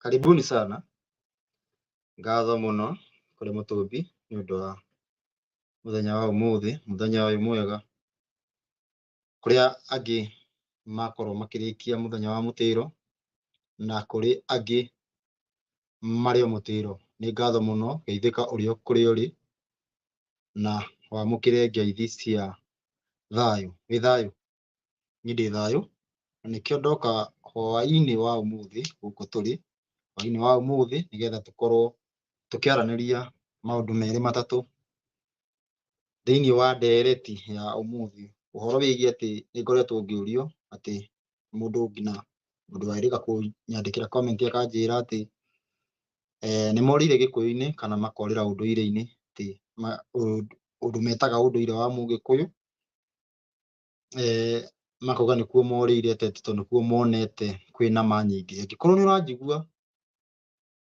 Karibuni sana, ngatho mũno kũrĩ Mũtũmbi nĩ ũndũ wa mũthenya wa ũmũthĩ, mũthenya ũyũ mwega, kũrĩa angĩ makorwo makĩrĩkia mũthenya wa mũtĩro, na kũrĩ angĩ marĩ o mũtĩro. Nĩ ngatho mũno, geithĩka ũrĩ o kũrĩa ũrĩ, na wamũkĩre ngeithi cia thayũ. Wĩ thayũ? Niĩ ndĩ thayũ, na nĩkĩo ndoka hwaĩ-inĩ wa ũmũthĩ gũkũ tũrĩ, hwaĩ-inĩ wa ũmũthĩ nĩgetha tũkorwo tũkĩaranĩria maũndũ merĩ matatũ thĩiniĩ wa ndereti ya ũmũthĩ, ũhoro wĩgiĩ atĩ nĩ ngoretwo ngĩũrio atĩ mũndũ nginya mũndũ werĩga kũnyandĩkĩra comment akanjĩra atĩ nĩ morĩire gĩkũyũ-inĩ kana makorĩra ũndũire-inĩ, atĩ ũndũ metaga ũndũire wa mũgĩkũyũ, makauga nĩkuo morĩire atĩ tondũ nĩkuo monete kwĩna ma nyingĩ. Angĩkorwo nĩ ũranjigua,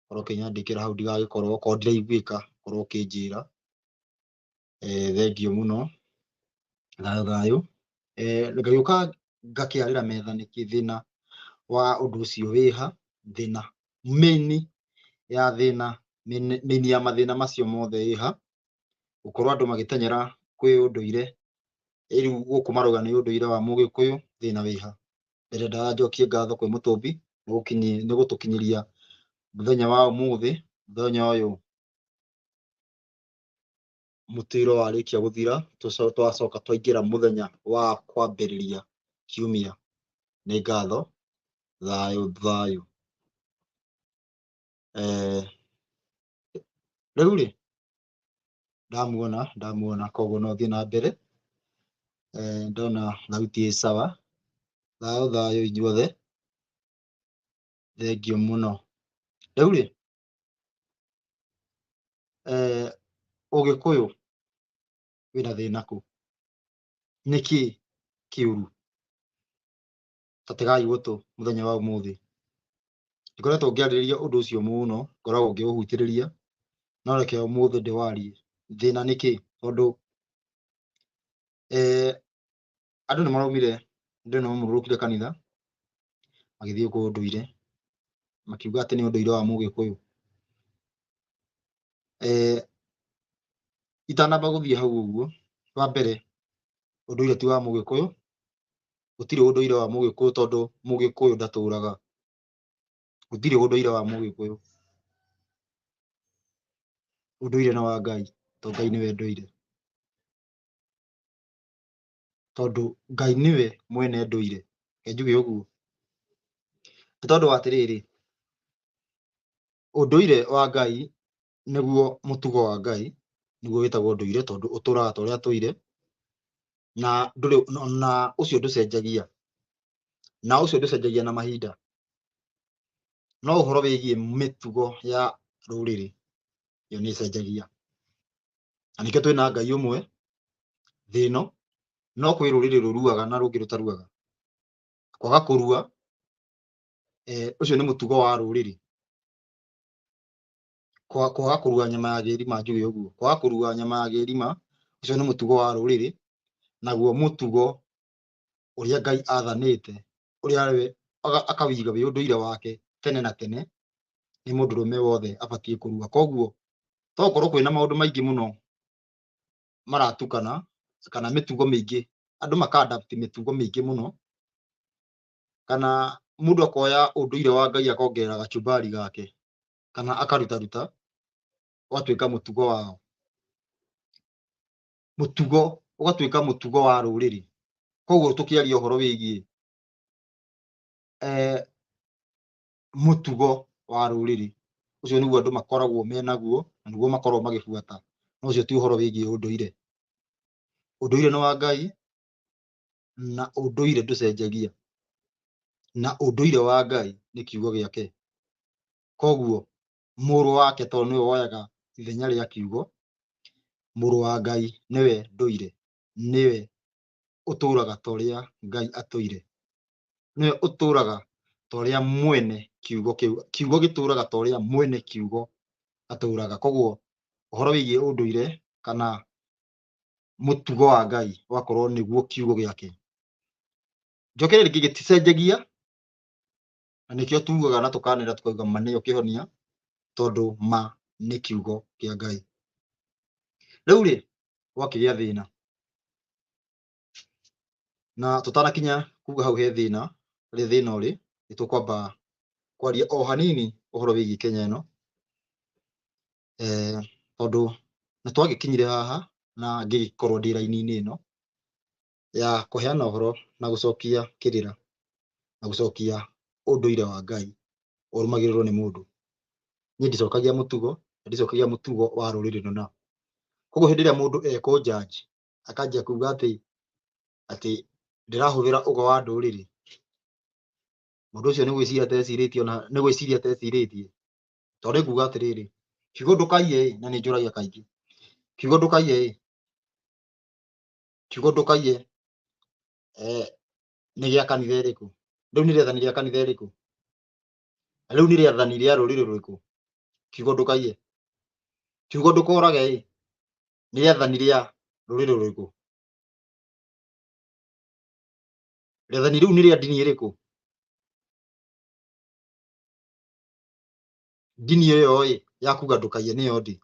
korwo ũkĩnyandĩkĩra hau ndigagĩkorwo okorwo ndiraiguĩka korwo ũkĩnjĩra. Thengiũ mũno, thayũ thayũ. Ngagĩũka ngakĩarĩra metha nĩkĩ thĩna wa ũndũ ũcio wĩha, thĩna mĩini ya thĩna, mĩini ya mathĩna macio mothe ĩha, gũkorwo andũ magĩteng'era kwĩ ũndũire, rĩu gũkũ marauga nĩ ũndũire wa mũgĩkũyũ, thĩna wĩha. Ndĩrenda njokie ngatho kwĩ Mũtũmbi nĩ gũtũkinyĩria mũthenya wa ũmũthĩ, mũthenya ũyũ mũtĩro warĩkia gũthira, twacoka twaingĩra mũthenya wa kwambĩrĩria kiumia. Nĩ ngatho, thayũ thayũ. Rĩu rĩ, ndamuona ndamuona koguo no thiĩ na mbere. Ndona thauti ĩ sawa. Thayũ thayũ inyuothe, thengiũ mũno. Rĩu rĩ, ũgĩkũyũ wĩna thĩna kũ? Nĩkĩ kĩũru? Ta tegai gũtũ mũthenya wa ũmũthĩ. Ndikoretwo ngĩarĩrĩria ũndũ ũcio mũno, ngoragwo ngĩũhutĩrĩria, no reke ũmũthĩ ndĩwarie. Thĩna nĩ kĩ? Tondũ andũ nĩ maraumire, andũ nĩ maumũrũrũkire kanitha, magĩthiĩ kwĩ ũndũire, makiuga atĩ nĩ ũndũire wa mũgĩkũyũ. Itanamba gũthiĩ hau ũguo, wa mbere ũndũire ti wa mũgĩkũyũ, gũtirĩ ũndũire wa mũgĩkũyũ tondũ mũgĩkũyũ ndatũraga. Gũtirĩ ũndũire wa mũgĩkũyũ. Ũndũire nĩ wa Ngai, tondũ Ngai nĩwe ndũire. Tondũ Ngai nĩwe mwene ndũire. Reke njuge ũguo. Nĩ tondũ wa atĩrĩrĩ, ũndũire wa Ngai nĩguo mũtugo wa Ngai, nĩguo wĩtagwo ndũire tondũ ũtũraga ta ũrĩa atũire, na ndũrĩ na ũcio ndũcenjagia, na ũcio ndũcenjagia na mahinda. No ũhoro wĩgiĩ mĩtugo ya rũrĩrĩ, ĩyo nĩ ĩcenjagia. Na nĩkĩo twĩna Ngai ũmwe thĩ ĩno, no kwĩ rũrĩrĩ rũruaga na rũngĩ rũtaruaga. Kwaga kũrua, ũcio nĩ mũtugo wa rũrĩrĩ. Kwaga kũrua nyama ya kĩrima, njuge ũguo, kwaga kũrua nyama ya kĩrima, ũcio nĩ mũtugo wa rũrĩrĩ, naguo mũtugo ũrĩa Ngai athanĩte, ũrĩa we akawĩiga wĩ ũndũire wake tene na tene, nĩ mũndũrũme wothe abatiĩ kũrua. Koguo to gũkorwo kwĩna maũndũ maingĩ mũno maratukana, kana mĩtugo mĩingĩ, andũ maka adapt mĩtugo mĩingĩ mũno, kana mũndũ akoya ũndũire wa Ngai akongerera gachumbari gake, kana akarutaruta, ũgatuĩka mũtugo wao. Mũtugo, ũgatuĩka mũtugo wa rũrĩrĩ. Koguo tũkĩaria ũhoro wĩgiĩ mũtugo wa rũrĩrĩ, ũcio nĩguo andũ makoragwo menaguo, na nĩguo makoragwo magĩbuata. No ũcio ti ũhoro wĩgiĩ ũndũire. Ũndũire nĩ wa Ngai, na ũndũire ndũcenjagia. Na ũndũire wa Ngai nĩ kiugo gĩake. Koguo mũrũ wake tondũ nĩwe woyaga ithenya rĩa kiugo, mũrũ wa Ngai nĩwe ndũire, nĩwe ũtũraga ta ũrĩa Ngai atũire, nĩwe ũtũraga ta ũrĩa mwene kiugo kĩu, kiugo gĩtũraga ta ũrĩa mwene kiugo atũraga. Koguo ũhoro wĩgiĩ ũndũire kana mũtugo wa Ngai ũgakorwo nĩguo kiugo gĩake. Njokere rĩngĩ, gĩticenjagia. Na nĩkĩo tugaga na tũkanĩra tũkauga ma nĩyo kĩhonia, tondũ ma nĩ kiugo kĩa Ngai. Rĩu rĩ, gwakĩgĩa thĩna. Na tũtanakinya kuga hau he thĩna, harĩa thĩna ũrĩ, nĩ tũkwamba kwaria o hanini ũhoro wĩgiĩ Kenya ĩno. Tondũ nĩ twagĩkinyire haha na ngĩgĩkorwo ndĩ raini-inĩ ĩno ya kũheana ũhoro na gũcokia kĩrĩra na gũcokia ũndũire wa Ngai ũrũmagĩrĩrwo nĩ mũndũ. Niĩ ndicokagia mũtugo, na ndicokagia mũtugo wa rũrĩrĩ rũna. Koguo hĩndĩ ĩrĩa mũndũ ekũnjanji akanjia kuga atĩ ndĩrahũthĩra ũgo wa ndũrĩrĩ, mũndũ ũcio nĩ gwĩciria atecirĩtie, ona nĩ gwĩciria atecirĩtie. Tondũ nĩ nguga atĩrĩrĩ, kiugo ndũkaiye ĩ, na nĩ njũragia kaingĩ, kiugo ndũkaiye ĩ, kiugo ndũkaiye nĩ gĩa kanitha ĩrĩkũ? Rĩu nĩ rĩathani rĩa kanitha ĩrĩkũ? Rĩu nĩ rĩathani rĩa rũrĩrĩ rũrĩkũ? Kiugo ndũkaiye. Kiugo ndũkorage ĩ, nĩ rĩathani rĩa rũrĩrĩ rũrĩkũ? Rĩathani rĩu nĩ rĩa ndini ĩrĩkũ? Ndini ĩyo ĩ ya kuga ndũkaiye nĩyo ndĩ,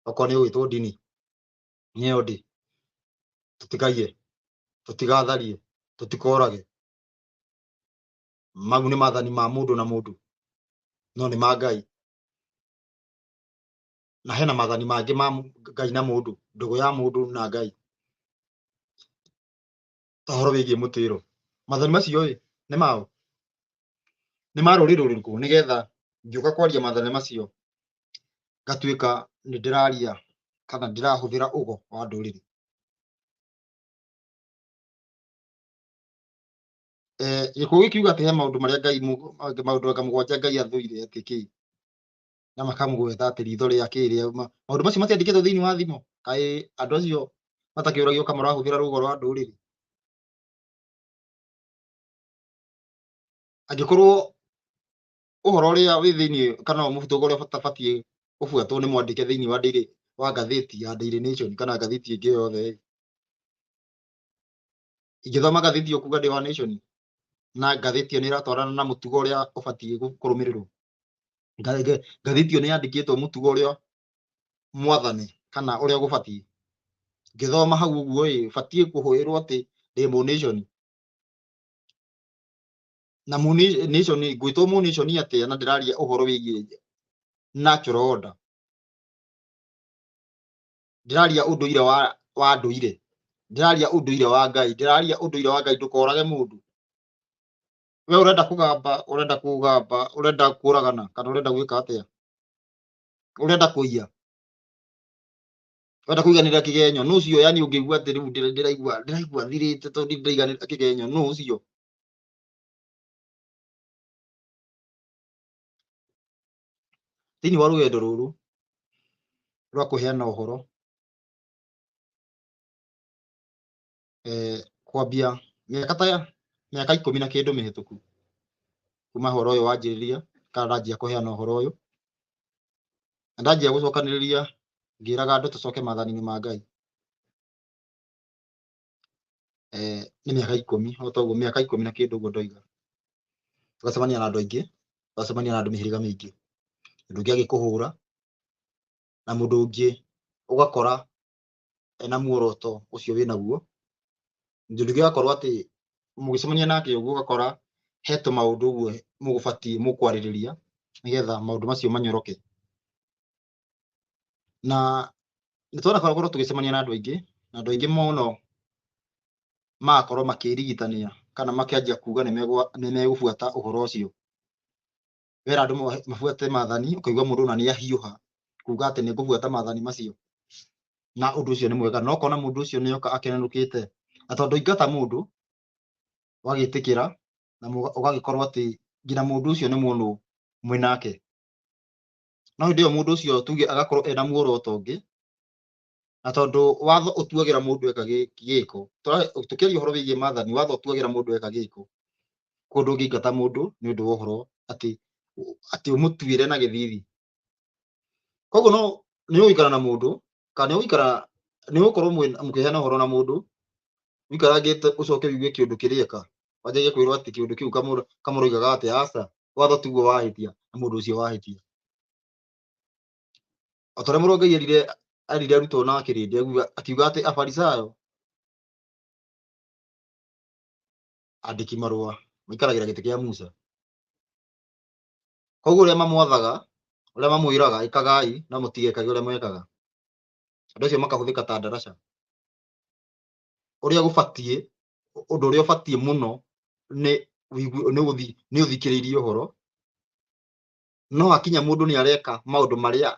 okorwo nĩ ũgwĩtwo ndini nĩyo ndĩ. Tũtikaiye, tũtigatharie, tũtikorage. Mau nĩ maathani ma mũndũ na mũndũ, no nĩ ma Ngai. Na hena maathani mangĩ ma Ngai na mũndũ, ndũgũ ya mũndũ na Ngai, ta ũhoro wĩgiĩ mũtĩro. Maathani macio ĩ nĩ mao, nĩ ma rũrĩrĩ rũrĩkũ? Nĩgetha ngĩũka kwaria maathani macio ngatuĩka nĩ ndĩraria kana ndĩrahũthĩra ũgo wa ndũrĩrĩ. Gĩkũyũ gĩkiuga atĩ he maũndũ marĩa Ngai maũndũ anga mũgwanja Ngai athũire atĩ kĩ, na makamũgweta atĩ ritho rĩa kĩ rĩa maũndũ macio matiandĩkĩtwo thĩinĩ wa thimo. Kaĩ andũ acio matakĩũragio ka marahũthĩra rũgo rwa ndũrĩrĩ? Angĩkorwo ũhoro ũrĩa wĩ thĩinĩ kana mũtugo ũrĩa ũtabatiĩ gũbuatwo nĩ mwandĩke thĩinĩ wa Daily, wa ngathĩti ya Daily Nation kana ngathĩti ĩngĩ yothe, ingĩthoma ngathĩti ĩyo kuga ndĩ wa Nation na ngathĩti ĩyo nĩ ĩratwarana na mũtugo ũrĩa ũbatiĩ kũrũmĩrĩrwo, ngathĩti ĩyo nĩ yandĩkĩtwo mũtugo ũrĩa mwathani kana ũrĩa gũbatiĩ, ngĩthoma hau ũguo ĩ, batiĩ kũhũĩrwo atĩ ndĩ mũ Nation. Na mũ Nation, ngwĩtwo mũ Nation atĩa na ndĩraria ũhoro wĩgiĩ natural order, ndĩraria ũndũire wa ndũire, ndĩraria ũndũire wa Ngai, ndĩraria ũndũire wa Ngai, ndũkorage mũndũ. We ũrenda kũgamba, ũrenda kũgamba, ũrenda kũragana, kana ũrenda gwĩka atĩa? Ũrenda kũiya, ũrenda kũiganĩra kĩgenyo, nũ ũcio? Yani ũngĩigua atĩ rĩu ndĩraigua thirĩte tondũ ndĩraiganĩra kĩgenyo, nũ ũcio? Thĩinĩ wa rũgendo rũrũ rwa kũheana ũhoro, kwambia mĩaka ta mĩaka ikũmi na kĩndũ mĩhĩtũku kuma ũhoro ũyũ wanjĩrĩria, kana ndanjia kũheana ũhoro ũyũ, na ndanjia gũcokanĩrĩria ngĩraga andũ tũcoke maathani-inĩ ma Ngai. Nĩ mĩaka ikũmi, o ta ũguo mĩaka ikũmi na kĩndũ ũguo ndoiga. Tũgacemania na andũ aingĩ, tũgacemania na andũ mĩhĩrĩga mĩingĩ. Mũndũ ũngĩ agĩkũhũra, na mũndũ ũngĩ ũgakora ena muoroto ũcio wĩnaguo. Mũndũ ũngĩ ũgakorwo atĩ mũgĩcemania nake ũguo ũgakora he tũmaũndũ ũguo mũgũbatiĩ mũkwarĩrĩria nĩgetha maũndũ macio manyoroke. Na nĩ twanakorwo tũgĩcemania na andũ aingĩ, na andũ aingĩ mũno magakorwo makĩrigitania kana makĩanjia kuga nĩ megũbuata ũhoro ũcio. Wera andũ mabuate maathani, ũkaigua mũndũ ona nĩ ahiũha kuga atĩ nĩ ngũbuata maathani macio, na ũndũ ũcio nĩ mwega. Na ũkona mũndũ ũcio nĩ oka akenũrũkĩte, na tondũ ingata mũndũ ũgagĩtĩkĩra na ũgagĩkorwo atĩ nginya mũndũ ũcio nĩ mũndũ mwĩnake. No hĩndĩ ĩyo mũndũ ũcio tuge agakorwo ena muoroto ũngĩ, na tondũ watho ũtuagĩra mũndũ eka gĩko, tũkĩaria ũhoro wĩgiĩ maathani, watho ũtuagĩra mũndũ eka gĩko. Koguo ndũngĩingata mũndũ nĩ ũndũ wa ũhoro atĩ ũmũtuĩre na gĩthithi. Koguo no nĩ ũgũikara na mũndũ, kana nĩ ũgũikara, nĩ ũgũkorwo mũkĩheana ũhoro na mũndũ, ũikarangĩte ũcoke ũigue kĩũndũ kĩrĩa eka. Wanjagie kwĩrwo atĩ kĩũndũ kĩu kamũroigaga atĩ aca, watho tiguo wahĩtia, nĩ mũndũ ũcio wahĩtia. O ta ũrĩa mũrũ wa Ngai erire erire arutwo na kĩrĩndĩ akiuga atĩ Afarisayo andĩki marũa maikaragĩra gĩtĩ kĩa Musa. Koguo ũrĩa mamwathaga, ũrĩa mamwĩraga ĩkagai no mũtigekage ũrĩa mwekaga. Andũ acio makahũthĩka ta ndaraca. Ũrĩa gũbatiĩ, ũndũ ũrĩa ũbatiĩ mũno nĩ nĩ ũthi nĩ ũthikĩrĩirie ũhoro, no hakinya mũndũ nĩ areka maũndũ marĩa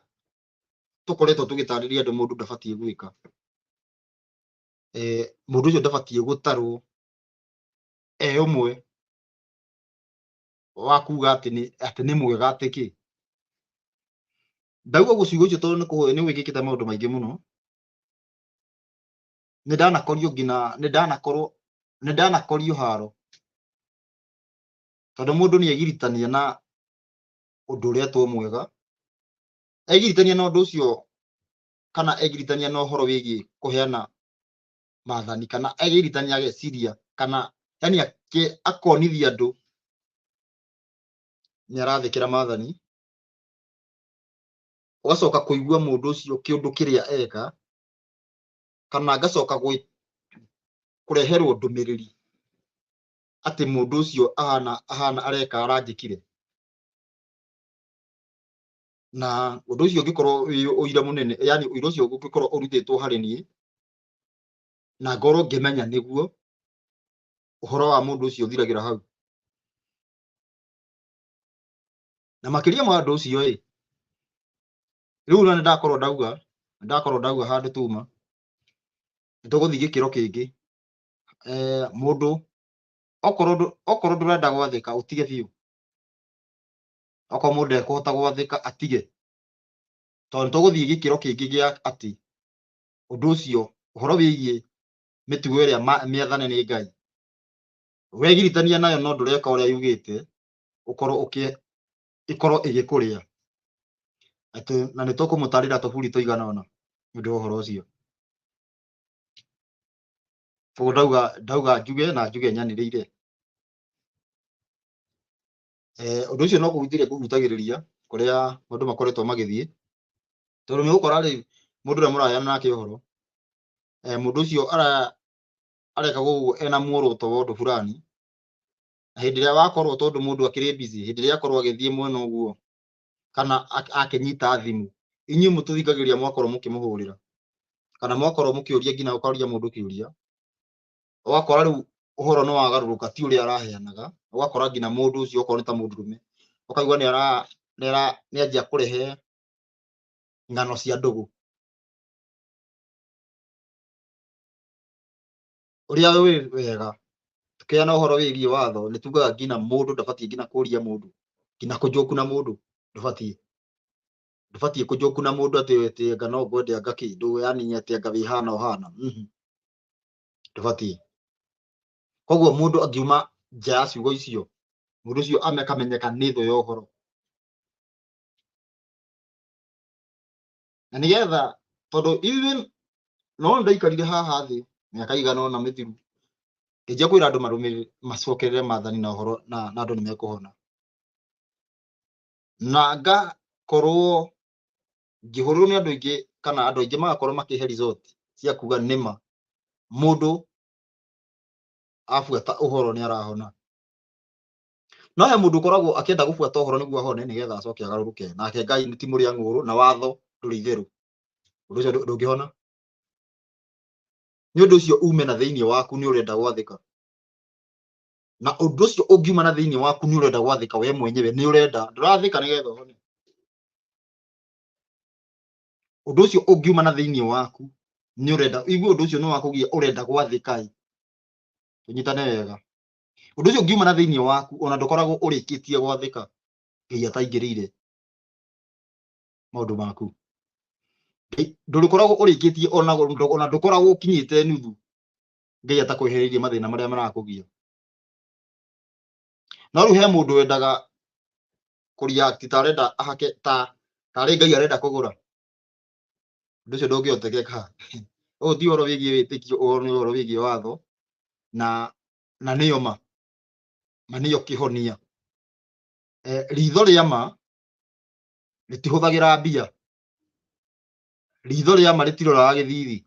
tũkoretwo tũgĩtarĩria andũ mũndũ ndabatiĩ gwĩka. Mũndũ ũcio ndabatiĩ gũtarwo e ũmwe wa kuga atĩ nĩ mwega atĩ kĩ. Ndauga ũguo ciugo icio tondũ nĩ gwĩkĩkĩte maũndũ maingĩ mũno. Nĩ ndanakorio nginya nĩ ndanakorwo nĩ ndanakorio haro tondũ mũndũ nĩ egiritania na ũndũ ũrĩa to mwega, egiritania na ũndũ ũcio kana egiritania na ũhoro wĩgiĩ kũheana maathani kana egiritania ageciria kana yani akonithia andũ nĩ arathĩkĩra maathani, ũgacoka kũigua mũndũ ũcio kĩũndũ kĩrĩa eka, kana ngacoka kũreherwo ndũmĩrĩri atĩ mũndũ ũcio ahana ahana areka aranjĩkire. Na ũndũ ũcio ũngĩkorwo wĩ ũira mũnene, yani ũira ũcio ũngĩkorwo ũrutĩtwo harĩ niĩ na ngorwo ngĩmenya nĩguo, ũhoro wa mũndũ ũcio ũthiragĩra hau. Na makĩria ma ũndũ ũcio ĩ, rĩu na nĩndakorwo ndauga, nĩndakorwo ndauga handũ tuma, nĩtũgũthiĩ gĩkĩro kĩngĩ. Mũndũ okorwo okorwo ndũrenda gwathĩka ũtige biũ. Okorwo mũndũ ndekũhota gwathĩka atige, tondũ nĩtũgũthiĩ gĩkĩro kĩngĩ gĩa atĩ ũndũ ũcio ũhoro wĩgiĩ mĩtugo ĩrĩa mĩathane nĩ Ngai, wegiritania nayo no ndũreka ũrĩa yugĩte, ũkorwo ũkĩ ĩkorwo ĩgĩkũrĩa. Atĩ na nĩtũkũmũtarĩra tũburi tũigana ũna nĩ ũndũ wa ũhoro ũcio. Koguo ndauga ndauga njuge na njuge nyanĩrĩire. Ũndũ ũcio no kũhutĩria kũhutagĩrĩria kũrĩa maũndũ makoretwo magĩthiĩ, tondũ nĩ ũgũkora rĩu mũndũ ũrĩa mũraheana nake ũhoro, mũndũ ũcio areka ũguo ena muoroto wa ũndũ fulani, na hĩndĩ ĩrĩa wakorwo tondũ mũndũ akĩrĩ busy, hĩndĩ ĩrĩa akorwo agĩthiĩ mwena ũguo kana akĩnyita thimũ, inyuĩ mũtũthikagĩrĩria mwakorwo mũkĩmũhũrĩra kana mwakorwo mũkĩũria nginya ũkoria mũndũ kĩũria, ũgakora rĩu ũhoro nĩ wagarũrũka ti ũrĩa araheanaga, ũgakora nginya mũndũ ũcio okorwo nĩ ta mũndũrũme, ũkaigua nĩ ara nĩ ara nĩ anjia kũrehe ng'ano cia ndũgũ. Ũrĩa wĩ wega tũkĩheana ũhoro wĩgiĩ watho nĩ tugaga nginya mũndũ ndabatiĩ nginya kũria mũndũ, nginya kũnjoku na mũndũ ndũbatiĩ, ndũbatiĩ kũnjoku na mũndũ atĩ atĩ anga no ngwende anga kĩndũ yani atĩ anga wĩhana ũhana, ndũbatiĩ. Koguo mũndũ angiuma nja ya ciugo icio, mũndũ ũcio akamenyeka nĩ thũ ya ũhoro. Na nĩgetha tondũ even no ndaikarire haha thĩ mĩaka igana ũna mĩthiru ngĩnjia kwĩra andũ marũmĩrĩre macokerere maathani na ũhoro na andũ nĩ mekũhona, na ngakorwo ngĩhũrĩrwo nĩ andũ aingĩ kana andũ aingĩ magakorwo makĩhe result cia kuga nĩma mũndũ abuata ũhoro nĩ arahona. No he mũndũ ũkoragwo akĩenda gũbuata ũhoro nĩguo ahone nĩgetha acoke agarũrũke, nake Ngai ti mũrĩa ng'ũrũ na watho ndũrĩ itherũ, ũndũ ũcio ndũngĩhona. Nĩ ũndũ ũcio ume na thĩinĩ waku nĩ ũrenda gwathĩka, na ũndũ ũcio ũngiuma na thĩinĩ waku nĩ ũrenda gwathĩka we mwenyewe nĩ ũrenda, ndũrathĩka nĩgetha ũhone. Ũndũ ũcio ũngiuma na thĩinĩ waku nĩ ũrenda, igue ũndũ ũcio nĩ wakũgia ũrenda gwathĩka ĩ, tũnyitane wega. Ũndũ ũcio ũngiuma na thĩinĩ waku ona ndũkoragwo ũrĩkĩtie gwathĩka Ngai ataingĩrĩire maũndũ maku. Ndũrĩkoragwo ũrĩkĩtie ona ndũkoragwo ũkinyĩte nuthu Ngai atakwehereirie mathĩna marĩa marakũgia. No rĩu he mũndũ wendaga kũ-react ta arenda ahake ta tarĩ Ngai arenda kũgũra. Ũndũ ũcio ndũngĩhotekeka. Ũyũ ti ũhoro wĩgiĩ wĩtĩkio, ũyũ nĩ ũhoro wĩgiĩ watho na nĩyo ma. Ma nĩyo kĩhonia. Ritho rĩa ma rĩtihũthagĩra mbia, ritho rĩa ma rĩtiroraga gĩthithi,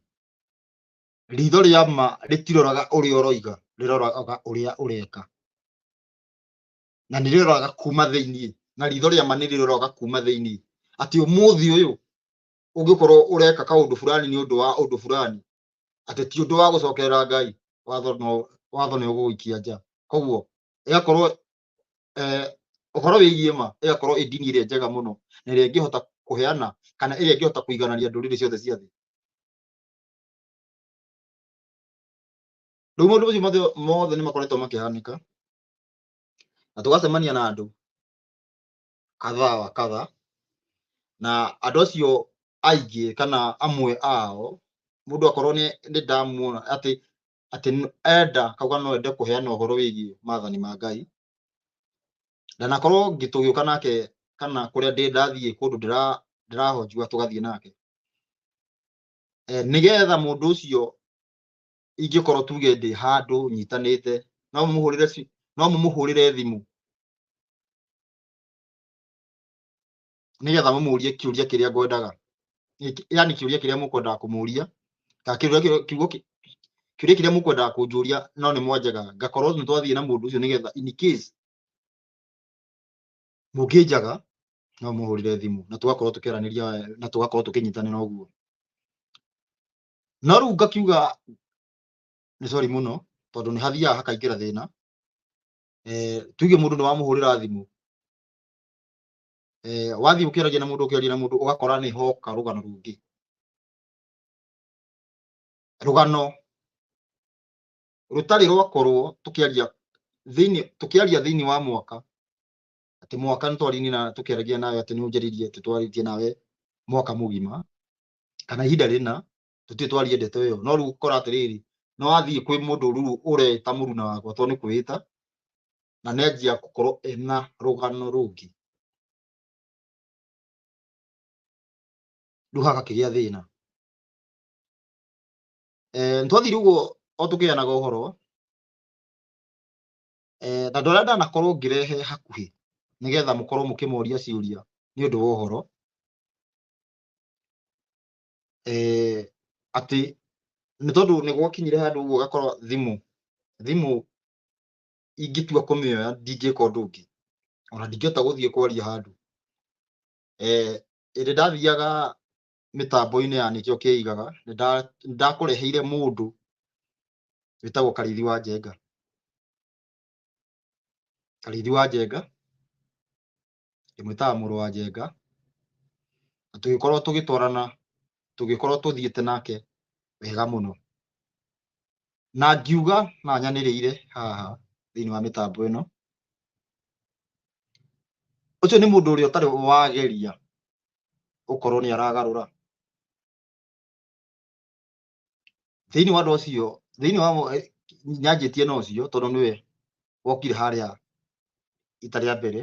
ritho rĩa ma rĩtiroraga ũrĩa ũroiga, rĩroraga ũrĩa ũreka, na nĩ rĩroraga kuma thĩiniĩ, na ritho rĩa ma nĩ rĩroraga kuma thĩiniĩ, atĩ ũmũthĩ ũyũ ũngĩkorwo ũreka kaũndũ fulani nĩ ũndũ wa ũndũ fulani, atĩ ti ũndũ wa gũcokerera Ngai, watho no watho nĩ ũgũgũikia nja. Koguo ĩgakorwo ũhoro wĩgiĩ ma ĩgakorwo ĩ ndini ĩrĩa njega mũno na ĩrĩa ĩngĩhota kũheana kana ĩrĩa ĩngĩhota kũiganania ndũrĩrĩ ciothe cia thĩ. Rĩu maũndũ macio mothe mothe nĩ makoretwo makĩhanĩka na tũgacemania na andũ kadhaa wa kadha, na andũ acio aingĩ kana amwe ao mũndũ akorwo nĩ ndamuona atĩ atĩ enda kauga no ende kũheana ũhoro wĩgiĩ maathani ma Ngai, na nakorwo tũgĩũka nake kana kũrĩa ndĩ ndathiĩ kũndũ ndĩrahonjua tũgathiĩ nake, nĩgetha mũndũ ũcio ingĩkorwo tuge ndĩ handũ nyitanĩte, no mũmũhũrĩre no mũmũhũrĩre thimũ nĩgetha mũmũrie kĩũria kĩrĩa ngwendaga, yani kĩũria kĩrĩa mũkwendaga kũmũria, kana kĩũria kĩũria kĩrĩa mũkwendaga kũnjũria, no nĩ mwanjaga ngakorwo nĩ twathiĩ na mũndũ ũcio nĩgetha in case mũngĩnjaga no mũhũrĩre thimũ na tũgakorwo tũkĩaranĩria na tũgakorwo tũkĩnyitanĩra ũguo. No rĩu ngakiuga nĩ sorry mũno tondũ nĩ hathiaga hakaingĩra thĩna. Tuge mũndũ nĩ wamũhũrĩra thimũ, wathiĩ ũkĩaragia na mũndũ ũkĩaria na mũndũ ũgakora nĩ hoka rũgano rũngĩ, rũgano rũtarĩ rwakorwo tũkĩaria thĩinĩ tũkĩaria thĩinĩ wa mwaka, atĩ mwaka nĩ twarinie na tũkĩaragia nawe atĩ nĩ ũnjarĩrie atĩ twarĩtie nawe mwaka mũgima kana ihinda rĩna tũtirĩ twaria ndeto ĩyo. No rĩu ũkora atĩrĩrĩ, no wathiĩ kwĩ mũndũ rĩu ũreta mũruna wakwa tondũ nĩ kwĩĩta, na nĩanjia gũkorwo ena rũgano rũngĩ, rĩu hagakĩgĩa thĩna. Nĩtwathire ũguo o tũkĩheanaga ũhoro, na andũ arĩa ndanakorwo ngĩrehe hakuhĩ nĩgetha mũkorwo mũkĩmoria ciũria nĩ ũndũ wa ũhoro, atĩ nĩ tondũ nĩ gwakinyire handũ ũguo ũgakora thimũ thimũ ingĩtua kũmĩoya ndingĩka ũndũ ũngĩ, ona ndingĩhota gũthiĩ kwaria handũ. Ĩrĩa ndathiaga mĩtambo-inĩ ya nĩkĩo kĩigaga, nĩ ndakũreheire mũndũ wĩtagwo Karĩithi wa Njenga. Karĩithi wa Njenga ndĩmwĩtaga mũrũ wa Njenga, na tũgĩkorwo tũgĩtwarana, tũgĩkorwo tũthiĩte nake wega mũno, na ngiuga na nyanĩrĩire haha thĩinĩ wa mĩtambo ĩno, ũcio nĩ mũndũ ũrĩa ũtarĩ wageria gũkorwo nĩ aragarũra thĩinĩ wa andũ acio, thĩinĩ wa nyanjĩtie na ũcio tondũ nĩwe wokire harĩa ita rĩa mbere,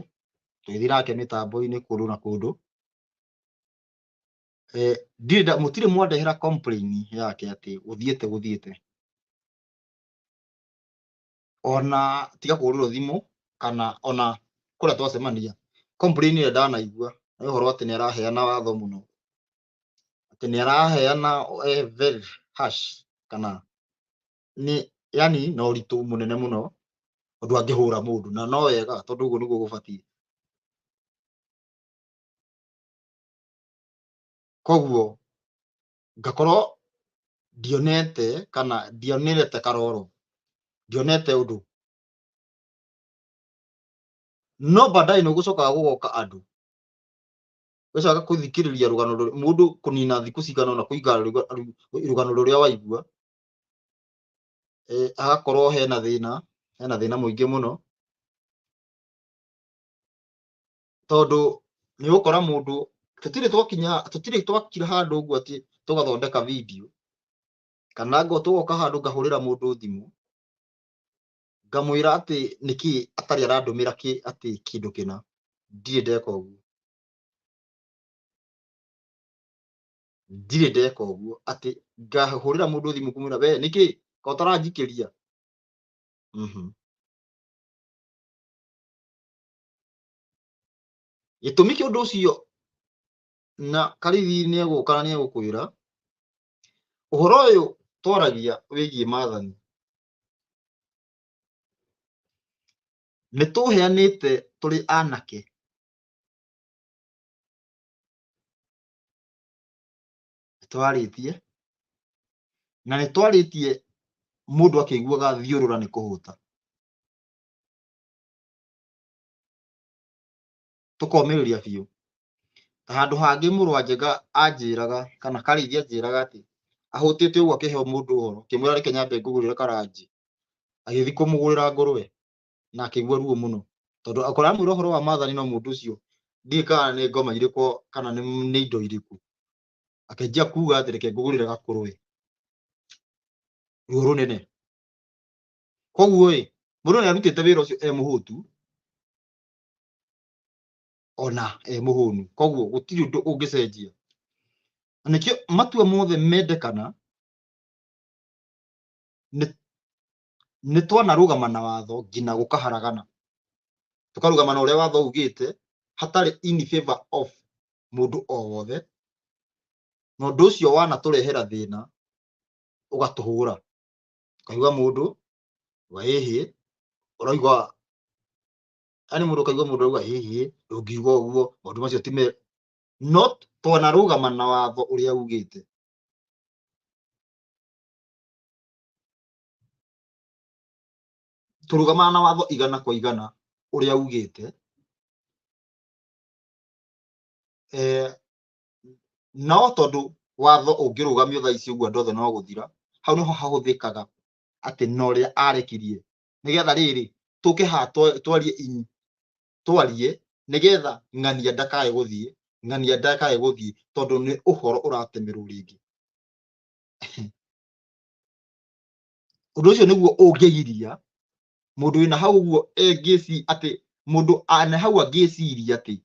tũgĩthiĩ nake mĩtambo-inĩ kũndũ na kũndũ. Ndirĩ mũtirĩ mwandehera complain yake atĩ gũthiĩte gũthiĩte, ona tiga kũhũrĩrwo thimũ kana ona kũrĩa twacemania, complain ĩrĩa ndanaigua nĩ ũhoro atĩ nĩ araheana watho mũno, atĩ nĩ araheana very harsh, kana nĩ yani na ũritũ mũnene mũno ũndũ angĩhũra mũndũ, na no wega tondũ ũguo nĩguo gũbatiĩ. Koguo ngakorwo ndionete kana ndionerete karoro, ndionete ũndũ, no baadaye nĩ gũcokaga gũgoka andũ ũgacoka kũthikĩrĩria rũgano mũndũ kũnina thikũ cigana ũna kũiga rũgano rũrĩa waigua, agakorwo hena thĩna, hena thĩna mũingĩ mũno, tondũ nĩ ũgũkora mũndũ tũtirĩ twakinya, tũtirĩ twakira handũ ũguo atĩ tũgathondeka video, kana ngo tũgoka handũ ngahũrĩra mũndũ thimũ ngamwĩra atĩ nĩkĩ atarĩ arandũmĩra kĩ atĩ kĩndũ kĩna, ndirĩ ndeka ũguo, ndirĩ ndeka ũguo atĩ ngahũrĩra mũndũ thimũ kũmwĩra we nĩkĩ ko ũtaranjikĩria. Gĩtũmi kĩa ũndũ ũcio na Karithi nĩ egũka na nĩ egũkwĩra ũhoro ũyũ twaragia wĩgiĩ maathani nĩ tũheanĩte tũrĩ anake nĩ twarĩtie na nĩ twarĩtie mũndũ akĩiguaga thiũrũra nĩ kũhũta tũkomĩrĩria biũ. Ta handũ hangĩ mũrũ wa Njenga anjĩraga kana Karĩithi anjĩraga atĩ ahũtĩte ũguo akĩhe mũndũ ũhoro akĩmwĩra reke nyambe ngũgũrĩre karanji, agĩthiĩ kũmũgũrĩra ngũrwe na akĩigua ruo mũno tondũ akorwo aramwĩra ũhoro wa maathani no mũndũ ũcio ndiũĩ kana nĩ ngoma irĩkũ kana nĩ indo irĩkũ, akĩanjia kuga atĩ reke ngũgũrĩre gakũrwe, ruo rũnene. Koguo ĩ mũndũ nĩ arutĩte wĩra ũcio e mũhũtu ona e mũhũnu, koguo gũtirĩ ũndũ ũngĩcenjia. Na nĩkĩo matua mothe mendekana nĩ twanarũgama na watho nginya gũkaharagana, tũkarũgama na ũrĩa watho ugĩte hatarĩ in favor of mũndũ o wothe, na ũndũ ũcio wanatũrehera thĩna ũgatũhũra, ũkaigua mũndũ wa ĩhĩ ũraigua yani mũndũ ũkaigua mũndũ auga ĩhĩ ndũngiuga ũguo maũndũ macio ti mega, no twanarũgama na watho ũrĩa ugĩte. Tũrũgamaga na watho igana kwa igana ũrĩa ugĩte. No tondũ watho ũngĩrũgamio thaa ici ũguo andũ othe no gũthira, hau nĩho hahũthĩkaga atĩ na ũrĩa arekirie nĩgetha rĩrĩ tũke haha twarie twarie nĩgetha ng'ania ndakae gũthiĩ, ng'ania ndakae gũthiĩ tondũ nĩ ũhoro ũratemerwo rĩngĩ. Ũndũ ũcio nĩguo ũngĩgiria mũndũ wĩna hau ũguo engĩci atĩ mũndũ ana hau angĩciria atĩ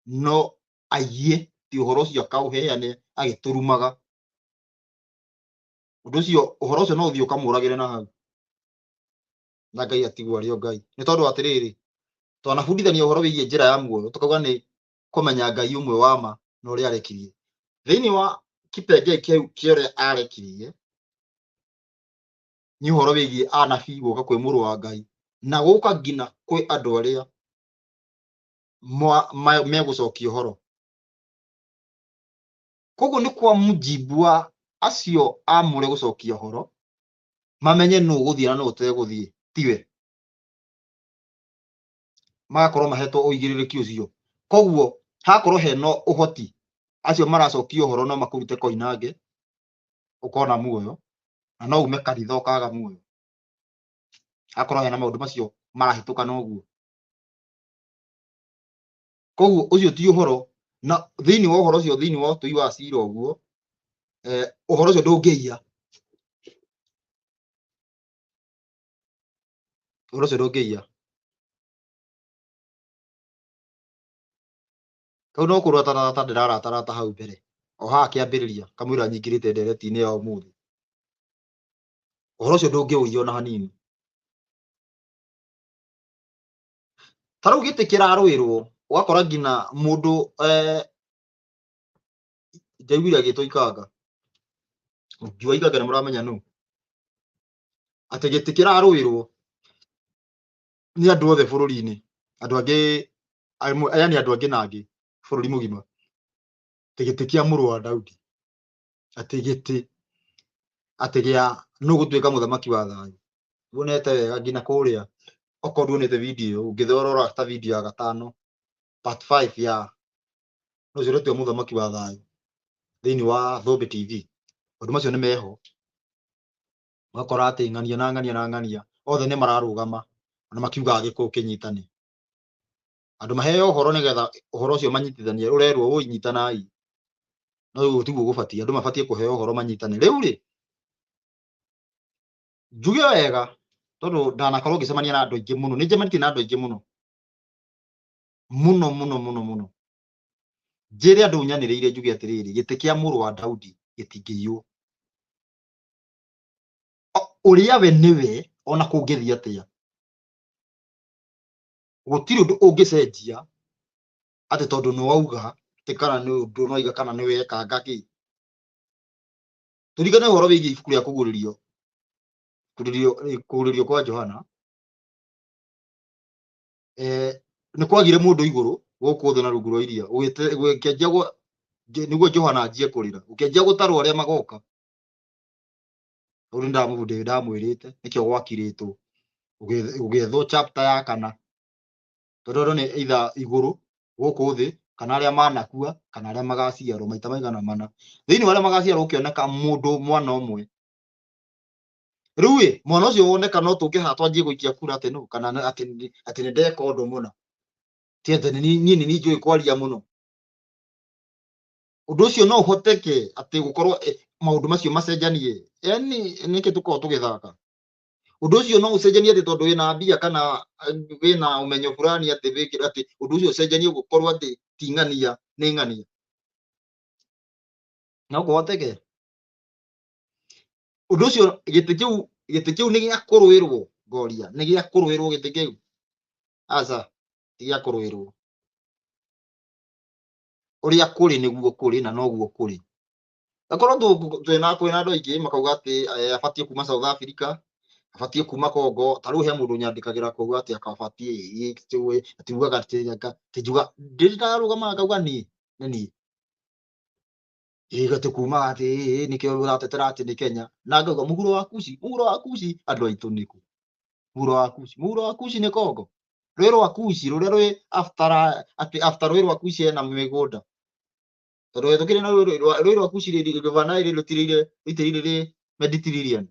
no aiye ti ũhoro ũcio akaũheane agĩtũrumaga. Ũndũ ũcio ũhoro ũcio no ũthiĩ ũkamũragĩre na hau na Ngai atigwo arĩ o Ngai. Nĩ tondũ atĩrĩrĩ, twanabundithania ũhoro wĩgiĩ njĩra ya muoyo tũkauga nĩ kũmenya Ngai ũmwe wa ma na ũrĩa arekirie. Thĩinĩ wa kĩpengee kĩu kĩa ũrĩa arekirie nĩ ũhoro wĩgiĩ anabii gũka kwĩ mũrũ wa Ngai na gũka nginya kwĩ andũ arĩa megũcokia ũhoro. Koguo nĩ kwa mujibu wa acio amũre gũcokia ũhoro mamenye nũ ũgũthiĩ na nũ ũtegũthiĩ, tiwe. Magakorwo mahetwo ũigĩrĩrĩki ũcio. Koguo hakorwo hena ũhoti acio maracokia ũhoro no makũrute koinange ũkona muoyo na no ume kanitha ũkaga muoyo. Hakorwo hena maũndũ macio marahĩtũka na ũguo. Koguo ũcio ti ũhoro na thĩinĩ wa ũhoro ũcio thĩinĩ wa ũtui wa cira ũguo ũhoro ũcio ndũngĩiya. Ũhoro ũcio ndũngĩiya. Kau no kũratarata ndĩraratarata hau mbere o haha kĩambĩrĩria kamũira nyingĩrĩte ndereti-inĩ ya ũmũthĩ. Ũhoro ũcio ndũngĩũiya ona hanini. Ta rĩu gĩtĩ kĩrarũĩrwo ũgakora nginya mũndũ ndaiguire agĩtwo Ikanga. Ngiuga Ikanga nĩ mũramenya nũ. Atĩ gĩtĩ kĩrarũĩrwo nĩ andũ othe bũrũri-inĩ, andũ angĩ yani andũ angĩ na angĩ bũrũri mũgima, atĩ gĩtĩ kĩa mũrũ wa Daudi, atĩ gĩtĩ atĩ gĩa nũ gũtuĩka mũthamaki wa thayũ. Wonete wega nginya kũrĩa okorwo nduonete video ĩyo ũngĩthorora ta video ya gatano part 5 ya nũ ũcio ũretua mũthamaki wa thayũ thĩinĩ wa Thũmbĩ TV, maũndũ macio nĩ meho. Ũgakora atĩ ng'ania na ng'ania na ng'ania othe nĩ mararũgama na makiugaga gĩkũyũ kĩnyitane. Andũ maheo ũhoro nĩgetha ũhoro ũcio manyitithanie, ũrerwo woi nyitanai, no ũguo tiguo gũbatiĩ. Andũ mabatiĩ kũheo ũhoro manyitane. Rĩu rĩ njuge wega tondũ ndanakorwo ngĩcemania na andũ aingĩ mũno, nĩ njemanĩtie na andũ aingĩ mũno mũno mũno mũno mũno. Njĩre andũ nyanĩrĩire njuge atĩrĩrĩ, gĩtĩ kĩa mũrũ wa Daudi gĩtingĩiywo. Ũrĩa we nĩwe ona kũngĩthiĩ atĩa, gũtirĩ ũndũ ũngĩcenjia Atĩ tondũ nĩ wauga atĩ kana nĩ ũndũ noiga kana nĩ wekanga kĩ. Tũririkane ũhoro wĩgiĩ ibuku rĩa kũguũrĩrio, kũguũrĩrio kwa Johana. Nĩ kwagire mũndũ igũrũ gũkũ thĩ na rungu rwa iria, gũkĩanjia nĩguo Johana anjie kũrĩra, gũkĩanjia gũtarwo arĩa magoka. Rĩu nĩ ndamwĩrĩte nĩkĩo gwakirĩtwo, gũgĩethwo chapter ya kana, tondũ andũ nĩ either igũrũ gũkũ thĩ kana arĩa manakua kana arĩa magaciarwo maita maigana mana. Thĩinĩ wa arĩa magaciarwo gũkĩoneka mũndũ mwana ũmwe. Rĩu ĩ, mwana ũcio woneka no tũke haha twanjie gũikia kura atĩ nũ, kana atĩ nĩ ndeka ũndũ mũna, ti atĩ niĩ nĩ niĩ njũĩ kwaria mũno. Ũndũ ũcio no ũhoteke atĩ gũkorwo maũndũ macio macenjanie. Yaani nĩkĩ tũkoragwo tũgĩthaka? Ũndũ ũcio no ũcenjanie atĩ tondũ wĩna mbia kana wĩna ũmenyo fulani atĩ wĩkĩre atĩ ũndũ ũcio ũcenjanie gũkorwo atĩ ti ng'ania nĩ ng'ania. No kũhoteke? Ũndũ ũcio gĩtĩ kĩu nĩ gĩa kũrũĩrwo, ngoria, nĩ gĩa kũrũĩrwo gĩtĩ kĩu? Aca, ti gĩa kũrũĩrwo. Ũrĩa kũrĩ nĩguo kũrĩ na noguo kũrĩ. Akorwo twĩna kwĩna andũ aingĩ makauga atĩ abatiĩ kuma South Africa, abatiĩ kuma Congo, ta rĩu he mũndũ nyandĩkagĩra akauga atĩ akabatiĩ atĩ ugaga atĩ atĩ njuga ndĩrĩ ndarũgama ngauga niĩ nĩ niĩ. Ĩĩ atĩ kuma atĩ ĩĩ nĩkĩo ũratetera atĩ nĩ Kenya. Na ngauga mũhuro wa Kushi, mũhuro wa Kushi andũ aitũ nĩkũ? Mũhuro wa Kushi, mũhuro wa Kushi nĩ Congo. Rũĩ rwa Kushi rũrĩa rwĩ after atĩ after rũĩ rwa Kushi hena mĩgũnda. Tondũ tũkĩrĩ na rũĩ rwa Kushi River Nile rũtirĩire rũitĩrĩire rĩ Mediterranean.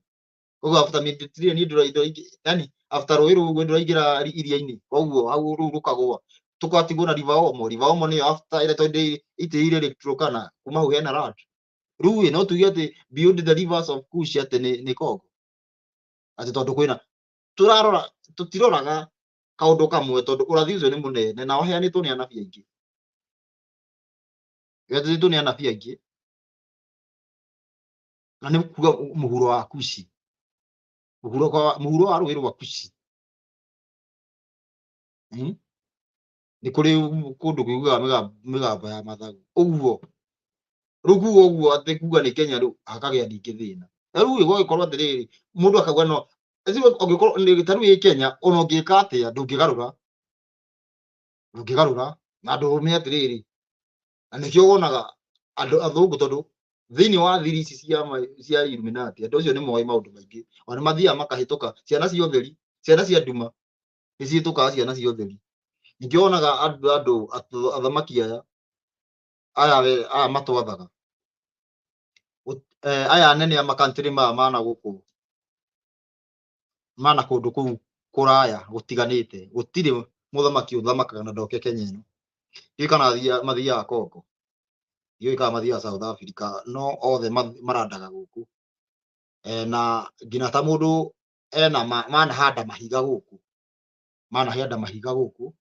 Koguo after Mediterranean ndũraingĩ, yani after rũĩ rũu ũguo ndũraingĩra iria-inĩ. Koguo hau rũu rũkagũa. Tũgatigwo na River Omo. River Omo nĩyo after ĩrĩa tondũ ĩitĩrĩire Lake Turkana kuma hau hena land. Rĩu ĩ no tuge atĩ beyond the rivers of Kush atĩ nĩ Congo. Atĩ tondũ kwĩna tũrarora tũtiroraga kaũndũ kamwe tondũ ũrathi ũcio nĩ mũnene na ũheanĩtwo nĩ anabii aingĩ. Ũheanĩtwo nĩ anabii aingĩ na nĩ kuga mũhuro wa Kushi, mũhuro wa rũĩ rwa Kushi. Nĩ kũrĩ kũndũ kũiguaga mĩgambo ya mathagu ũguo. Rĩu kuga ũguo atĩ kuga nĩ Kenya rĩu hakagĩa ningĩ thĩna. Na rĩu gũgagĩkorwo atĩrĩrĩ, mũndũ akauga no ũngĩkorwo ta rĩu ĩ Kenya ona ũngĩka atĩa ndũngĩgarũra, ndũngĩgarũra na ndũme atĩrĩrĩ. Na nĩkĩo wonaga andũ athũngũ tondũ thĩinĩ wa thiri ici cia Illuminati andũ acio nĩ moĩ maũndũ maingĩ, ona nĩ mathiaga makahĩtũka ciana cia ũtheri, ciana cia nduma nĩ cihĩtũkaga ciana cia ũtheri. Ningĩ wonaga andũ athamaki aya aya matwathaga aya anene a makantĩrĩ maya mana gũkũ mana kũndũ kũu kũraya gũtiganĩte, gũtirĩ mũthamaki ũthamakaga na ndoke Kenya ĩno. Ndiũĩ kana mathiaga Congo, ndiũĩ kana mathiaga South Africa, no othe marandaga gũkũ. Na nginya ta mũndũ ena manahanda mahiga gũkũ, manahanda mahiga gũkũ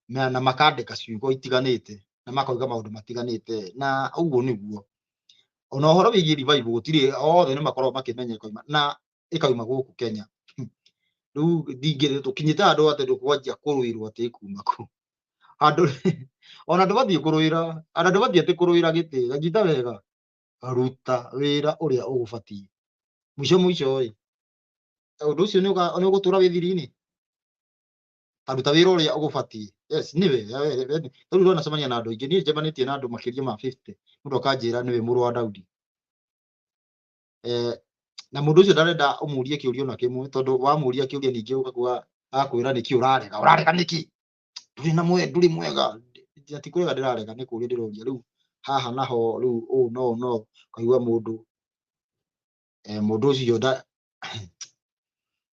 na makandĩka ciugo itiganĩte na makoiga maũndũ matiganĩte, na ũguo nĩguo. Ona ũhoro wĩgiĩ revival gũtirĩ, othe nĩ makoragwo makĩmenya ĩkauma na ĩkauma gũkũ Kenya. Rĩu ndingĩ tũkinyĩte handũ atĩ ndũkwanjia kũrũĩrwo atĩ ĩkuma kũ. Handũ ona ndũbatiĩ kũrũĩra, ona ndũbatiĩ atĩ kũrũĩra gĩtĩ, nyita wega, ruta wĩra ũrĩa ũgũbatiĩ. Mũico mũico ĩ, ũndũ ũcio nĩ ũgũtũra wĩ thiri-inĩ. Ta ruta wĩra ũrĩa ũgũbatiĩ. Yes, nĩwe, rĩu ndonacemania na andũ aingĩ, niĩ njemanĩtie na andũ makĩria ma 50, mũndũ akanjĩra nĩwe mũrũ wa Daudi. Na mũndũ ũcio ndarenda ũmũrie kĩũria ona kĩmwe, tondũ wamũria kĩũria ningĩ ũgakuga akwĩra nĩkĩ ũrarega, ũrarega nĩkĩ? Ndũrĩ na mwe, ndũrĩ mwega. Ti kũrega ndĩrarega, nĩ kũria ndĩroria. Rĩu haha naho rĩu ũũ no no ũkaigua mũndũ, mũndũ ũcio nda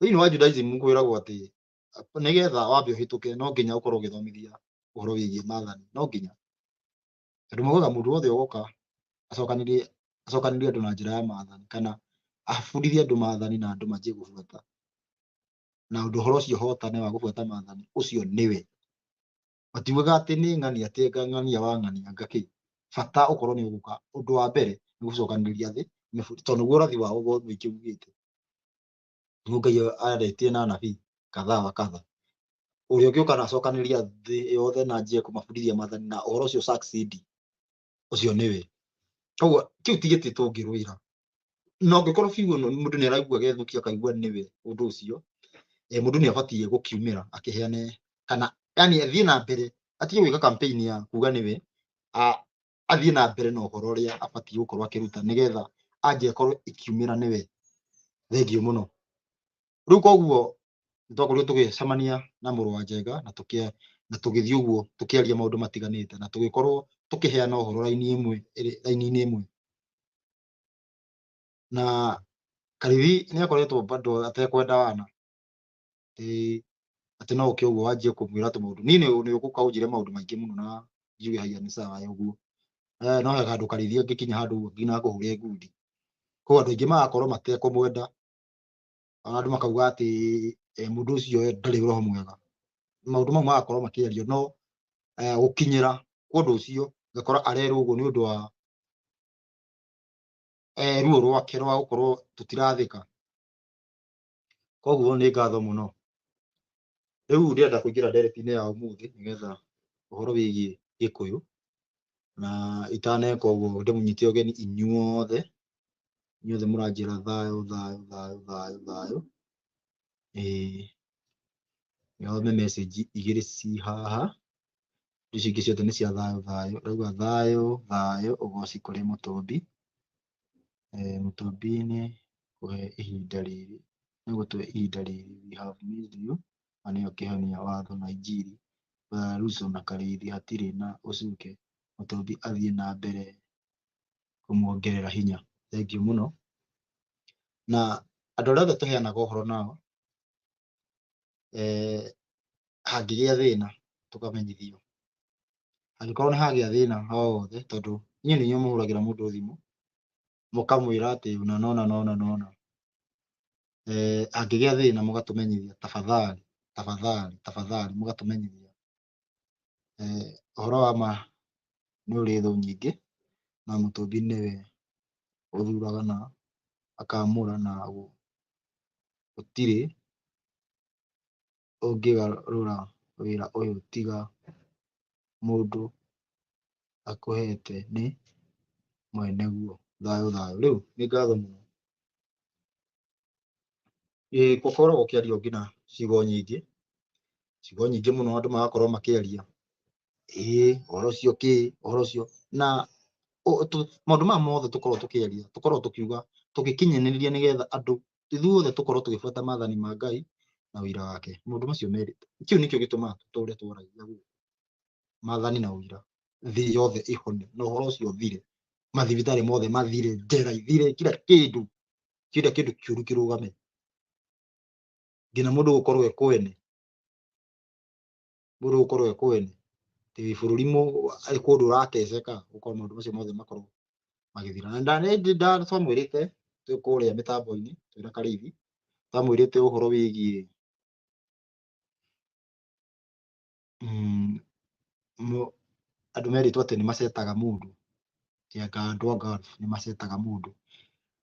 thĩinĩ wa Judaism kwĩragwo atĩ nĩgetha wambe ũhĩtũke no nginya ũkorwo ũgĩthomithia ũhoro wĩgiĩ maathani, no nginya. Tondũ maugaga mũndũ wothe ũgoka acokanĩrie andũ na njĩra ya maathani kana abundithie andũ maathani na andũ manjie gũbuata. Na ũndũ ũhoro ũcio ũhotane wa gũbuata maathani, ũcio nĩwe. Matiugaga atĩ nĩ ng'ania, atĩ ng'ania wa ng'ania ngakĩ. Bata ũkorwo nĩ ũgũka, ũndũ wa mbere nĩ gũcokanĩrĩria thĩ, tondũ nĩguo ũrathi wao mũingĩ ugĩte. Nĩguo Ngai arĩtie na anabii kadhaa wa kadha. Ũrĩa ũngĩũka na acokanĩrĩria thĩ yothe na anjie kũmabundithia maathani na ũhoro ũcio succeed, ũcio nĩwe. Koguo kĩu ti gĩtĩ tũngĩrũĩra. Na ũngĩkorwo biũ mũndũ nĩ araigua gethũkia akaigua nĩwe ũndũ ũcio, mũndũ nĩ abatiĩ gũkiumĩra akĩheane kana yani athiĩ na mbere atige gwĩka campaign ya kuga nĩwe, athiĩ na mbere na ũhoro ũrĩa abatiĩ gũkorwo akĩruta nĩgetha anja ĩkorwo ĩkiumĩra nĩwe. Thengiũ mũno. Rĩu koguo nĩtwakorirwo tũgĩcemania na mũrũ wa Njenga na na tũgĩthiĩ ũguo tũkĩaria maũndũ matiganĩte na tũgĩkorwo tũkĩheana ũhoro raini ĩmwe raini-inĩ ĩmwe. Na Kariuki nĩ akoretwo bado atekwenda wana atĩ no ũke ũguo wanjie kũmwĩra tũmaũndũ. Niĩ nĩ ũgũka ũnjĩre maũndũ maingĩ mũno na njuge haiya nĩ sawa ũguo. No he handũ Kariuki angĩkinya handũ ũguo nginya akũhũre ngundi. Koguo andũ aingĩ magakorwo matekũmwenda, ona andũ makauga atĩ mũndũ ũcio ndarĩ roho mwega. Maũndũ mau magakorwo makĩario no gũkinyĩra kwa ũndũ ũcio ũgakora arerwo ũguo nĩ ũndũ wa ruo rwake rwa gũkorwo tũtirathĩka. Koguo nĩ ngatho mũno. Rĩu ndĩrenda kũingĩra ndereti-inĩ ya ũmũthĩ nĩgetha ũhoro wĩgiĩ Gĩkũyũ, na itaneka ũguo ndĩmũnyite ũgeni inyuothe, inyuothe mũranjĩra thayũ thayũ thayũ thayũ thayũ. Ĩĩ thome message igĩrĩ ci haha, icio ingĩ ciothe nĩ cia thayũ thayũ. Ndauga thayũ thayũ ũgoci kũrĩ Mũtũmbi. Mũtũmbi nĩ kũhe ihinda rĩrĩ, nĩ gũtũhe ihinda rĩrĩ, we have missed you, na nĩyo kĩhonia watho na injiri, Ruto na Karĩithi hatirĩ na ũcuke, Mũtũmbi athiĩ na mbere kũmuongerera hinya. Thengiũ mũno. Na andũ arĩa othe tũheanaga ũhoro nao, hangĩgĩa thĩna tũkamenyithio. Angĩkorwo nĩ hagĩa thĩna o wothe, tondũ inyuĩ nĩ inyuĩ mũhũragĩra mũndũ thimũ, mũkamwĩra atĩ ũna na ũna na ũna na ũna. Hangĩgĩa thĩna mũgatũmenyithia tafadhali, tafadhali, tafadhali mũgatũmenyithia. Ũhoro wa ma nĩ ũrĩ thũ nyingĩ, na Mũtũmbi nĩwe ũthuraga na akamũra na gũtirĩ ũngĩgarũra wĩra ũyũ tiga mũndũ akũhete nĩ mwene guo. Thayũ thayũ. Rĩu nĩ ngatho mũno. Ĩĩ gũkoragwo gũkĩario nginya ciugo nyingĩ, ciugo nyingĩ mũno andũ magakorwo makĩaria, ĩĩ ũhoro ũcio kĩ, ũhoro ũcio na maũndũ maya mothe tũkoragwo tũkĩaria, tũkoragwo tũkiuga tũgĩkinyanĩria nĩgetha andũ ithuothe tũkorwo tũgĩbuata maathani ma Ngai na ũira wake. Maũndũ macio merĩ, kĩu nĩkĩo gĩtũmaga tũtũre twaragia gũkũ, maathani na ũira, thĩ yothe ĩhone na ũhoro ũcio ũthire, mathibitarĩ mothe mathire, njera ithire, kila kĩndũ, kila kĩndũ kĩũru kĩrũgame, nginya mũndũ gũkorwo e kwene, mũndũ gũkorwo e kwene, atĩ wĩ bũrũri kũndũ ũrateceka, gũkorwo maũndũ macio mothe makorwo magĩthira. Na twamwĩrĩte twĩ kũrĩa mĩtambo-inĩ twĩna Karĩithi, twamwĩrĩte ũhoro wĩgiĩ andũ merĩtwo atĩ nĩ macetaga mũndũ, ti anga andũ a Gulf nĩ macetaga mũndũ.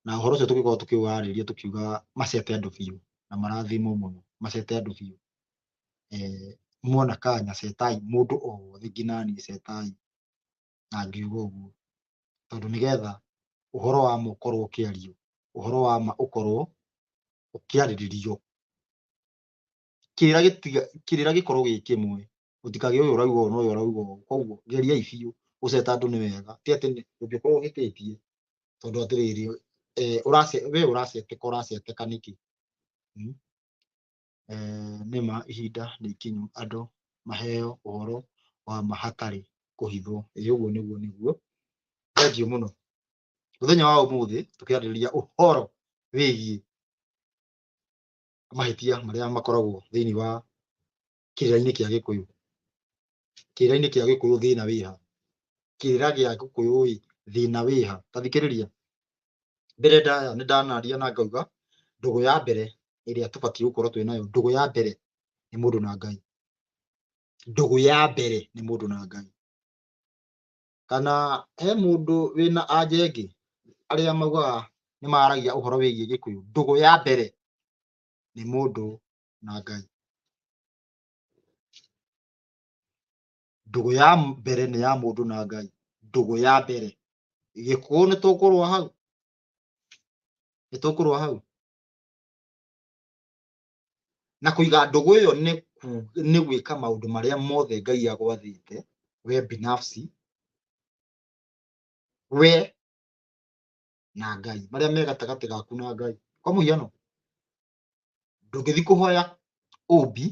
Na ũhoro ũcio tũgĩkorwo tũkĩwarĩria tũkiuga macete andũ biũ na marathimwo mũno, macete andũ biũ. Muona kanya cetai mũndũ o wothe nginya niĩ cetai, na ngiuga ũguo tondũ nĩgetha ũhoro wa ma ũkorwo ũkĩario, ũhoro wa ma ũkorwo ũkĩarĩrĩrio, kĩrĩra gĩtiga, kĩrĩra gĩkorwo gĩ kĩmwe, gũtikagĩe ũyũ ũrauga ũũ na ũyũ ũrauga ũũ. Koguo geriai biũ gũceta andũ nĩ wega, ti atĩ ũngĩkorwo ũhĩtĩtie tondũ atĩrĩrĩ, we ũraceteka ũraceteka nĩkĩ? Nĩma ihinda nĩ ikinyu andũ maheo ũhoro wa ma hatarĩ kũhithwo. Ĩĩ ũguo nĩguo nĩguo. Thengiũ mũno. Mũthenya wa ũmũthĩ tũkĩarĩrĩria ũhoro wĩgiĩ mahĩtia marĩa makoragwo thĩinĩ wa kĩrĩra-inĩ kĩa Gĩkũyũ. Kĩrĩra-inĩ kĩa Gĩkũyũ thĩna wĩha? Kĩrĩra gĩa Gĩkũyũ ĩ thĩna wĩha? Ta thikĩrĩria. Mbere ndaya nĩ ndanaria na ngauga ndũgũ ya mbere ĩrĩa tũbatiĩ gũkorwo twĩ nayo, ndũgũ ya mbere nĩ mũndũ na Ngai. Ndũgũ ya mbere nĩ mũndũ na Ngai. Kana he mũndũ wĩna anja ĩngĩ arĩa maugaga nĩ maragia ũhoro wĩgiĩ Gĩkũyũ, ndũgũ ya mbere nĩ mũndũ na Ngai. Ndũgũ ya mbere nĩ ya mũndũ na Ngai. Ndũgũ ya mbere. Gĩkũyũ nĩ tũkũrũa hau. Nĩ tũkũrũa hau. Na kũiga ndũgũ ĩyo nĩ gwĩka maũndũ marĩa mothe Ngai agwathĩte we binafsi, we na Ngai, marĩa me gatagatĩ gaku na Ngai. Kwa mũhiano, ndũngĩthiĩ kũhoya ũmbi,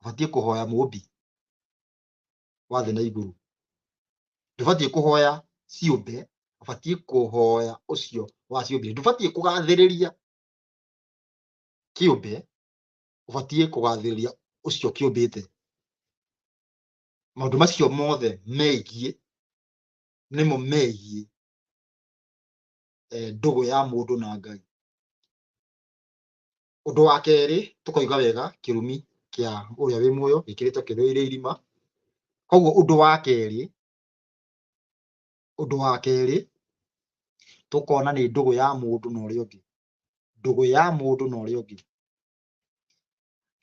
ũbatiĩ kũhoya mũmbi wa thĩ na igũrũ. Ndũbatiĩ kũhoya ciũmbe, ũbatiĩ kũhoya ũcio wa ciũmbe. Ndũbatiĩ kũgathĩrĩria kĩũmbe, ũbatiĩ kũgathĩrĩria ũcio kĩũmbĩte. Maũndũ macio mothe megiĩ, nĩmo megiĩ ndũgũ ya mũndũ na Ngai. Ũndũ wa kerĩ, tũkoiga wega kĩrumi kĩa ũrĩa wĩ muoyo gĩkĩrĩtwo kĩrũĩrĩ irima. Koguo ũndũ wa kerĩ tũkona nĩ ndũgũ ya mũndũ na ũrĩa ũngĩ. Ndũgũ ya mũndũ na ũrĩa ũngĩ.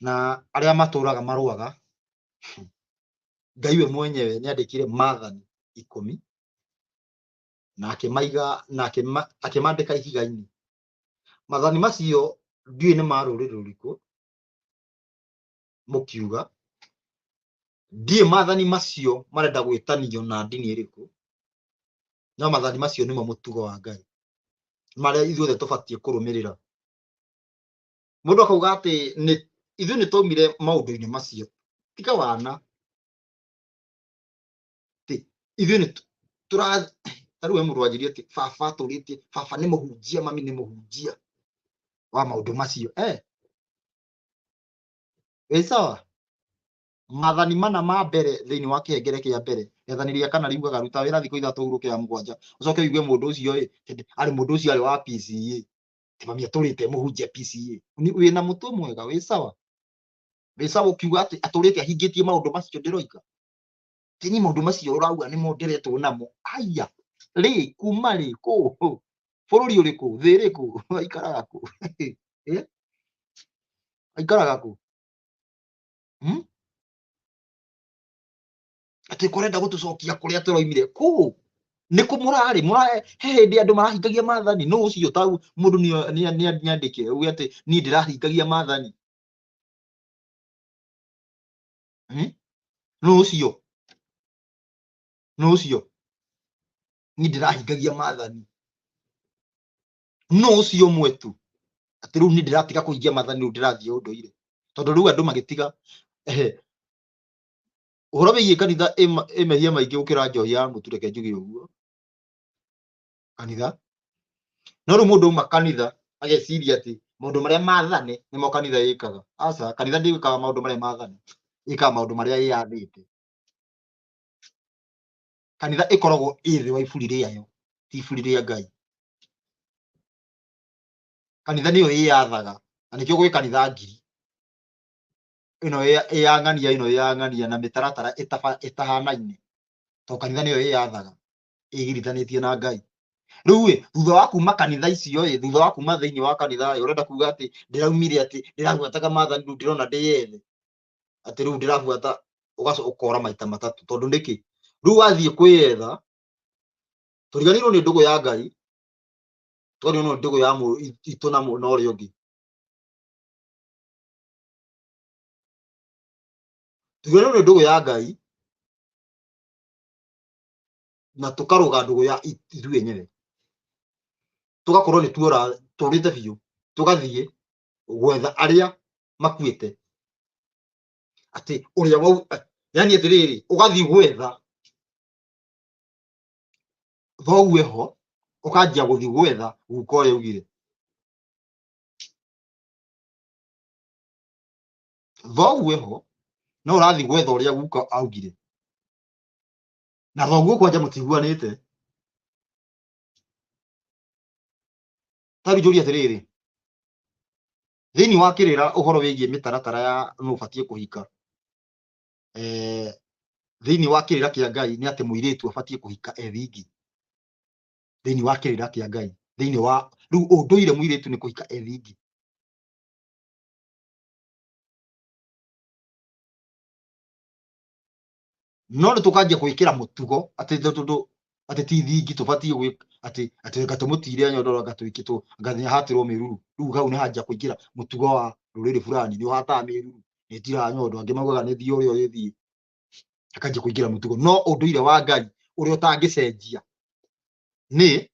Na arĩa matũraga marũaga, Ngai we mwenyewe nĩ andĩkire maathani ikũmi na akĩmaiga na akĩmandĩka ihiga-inĩ. Maathani macio ndiũĩ nĩ ma rũrĩrĩ rũrĩkũ mũkiuga, ndiũĩ maathani macio marenda gwĩtanio na ndini ĩrĩkũ, no maathani macio nĩmo mũtugo wa Ngai marĩa ithuothe tũbatiĩ kũrũmĩrĩra. Mũndũ akauga atĩ ithuĩ nĩ twaumire maũndũ-inĩ macio, tiga wana. Atĩ ithuĩ nĩ tũra, ta rĩu he mũndũ wanjĩrire atĩ baba atũrĩtie, baba nĩ mũhunjia, mami nĩ mũhunjia wa maũndũ macio. Wĩ sawa? Maathani mana ma mbere thĩinĩ wa kĩhengere kĩa mbere, rĩathani rĩa kana riugaga ruta wĩra thikũ ithatũ ũhurũke ya mũgwanja, ũcoke ũigue mũndũ ũcio ĩ, arĩ mũndũ ũcio arĩ wa PCA. Atĩ mami atũrĩte mũhunjia PCA. Wĩna mũtwe mwega, wĩ sawa? Wĩ sawa ũkiuga atĩ atũrĩte ahingĩtie maũndũ macio ndĩroiga? Atĩ niĩ maũndũ macio ũrauga nĩmo ndĩretwo namo. Aya, rĩ, kuma rĩ, kũ, bũrũri ũrĩkũ, thĩ ĩrĩkũ, aikaraga kũ? Aikaraga kũ? Atĩ kũrenda gũtũcokia kũrĩa tũroimire kũ? Nĩ kũ mũrarĩ? He hĩndĩ andũ marahingagia maathani. Nũ ũcio ta mũndũ nĩandĩke uge atĩ niĩ ndĩrahingagia maathani? Nũ ũcio? Nũ ũcio? Niĩ ndĩrahingagia maathani. Nũ ũcio ũmwe tu? Atĩ rĩu niĩ ndĩratiga kũhingia maathani, rĩu ndĩrathiĩ ũndũire. Tondũ rĩu andũ magĩtiga, ũhoro wĩgiĩ kanitha ĩ mehia maingĩ gũkĩra njohi ya mũtu, reke njuge ũguo. Kanitha. No rĩu mũndũ auma kanitha ageciria atĩ maũndũ marĩa maathane nĩmo kanitha ĩkaga. Aca, kanitha ndĩkaga maũndũ marĩa maathane, ĩkaga maũndũ marĩa ĩyathĩte. Kanitha ĩkoragwo ĩ thĩ wa iburi rĩayo, ti iburi rĩa Ngai. Kanitha nĩyo ĩyathaga, na nĩkĩo gwĩ kanitha ngiri. Ĩno ĩyang'ania, ĩno ĩyang'ania na mĩtaratara ĩtahanaine. Tondũ kanitha nĩyo ĩyathaga, ĩgirithanĩtie na Ngai. Rĩu ĩ, thutha wa kuma kanitha icio ĩ, thutha wa kuma thĩinĩ wa kanitha ĩ, ũrenda kuga atĩ ndĩraumire atĩ ndĩrabuataga maathani rĩu ndĩrona ndĩyethe. Atĩ rĩu ndĩrabuata, ũgacoka ũkora maita matatũ. Tondũ nĩkĩ? Rĩu wathiĩ kwĩyetha, tũriganĩirwo nĩ ndũgũ ya Ngai, tũkariganĩrwo nĩ ndũgũ ya itũ na ũrĩa ũngĩ. Tũriganĩirwo nĩ ndũgũ ya Ngai, na tũkarũga ndũgũ ya ithuĩ enyewe. Tũgakorwo nĩ tuora, tũrĩte biũ, tũgathiĩ gwetha arĩa makuĩte. Atĩ ũrĩa wau, yani atĩrĩrĩ, ũgathiĩ gwetha thoguo eho, ũkanjia gũthiĩ gwetha guka ũrĩa augire. Thoguo eho, no ũrathiĩ gwetha ũrĩa guka augire. Na thoguo kwanja mũtiguanĩte. Ta rĩu njũrie atĩrĩrĩ, thĩinĩ wa kĩrĩra ũhoro wĩgiĩ mĩtaratara ya nũ ũbatiĩ kũhika, thĩinĩ wa kĩrĩra kĩa Ngai nĩ atĩ mũirĩtu abatiĩ kũhika e thingi. Thĩinĩ wa kĩrĩra kĩa Ngai, thĩinĩ wa rĩu ũndũire mũirĩtu nĩ kũhika e thingi. No nĩ tũkanjia gwĩkĩra mũtugo atĩ tondũ atĩ ti thingi tũbatiĩ gwĩ atĩ atĩ reka tũmũtire nyondo anga twĩke tũ anga nĩahatirwo mĩruru. Rĩu hau nĩ hanjia kũingĩra mũtugo wa rũrĩrĩ fulani nĩ ũhataga mĩruru, nĩ ĩtiraga nyondo, angĩ maugaga nĩ thiĩ ũrĩa ũrĩthiĩ. Hakanjia kũingĩra mũtugo. No ũndũire wa Ngai ũrĩa ũtangĩcenjia nĩ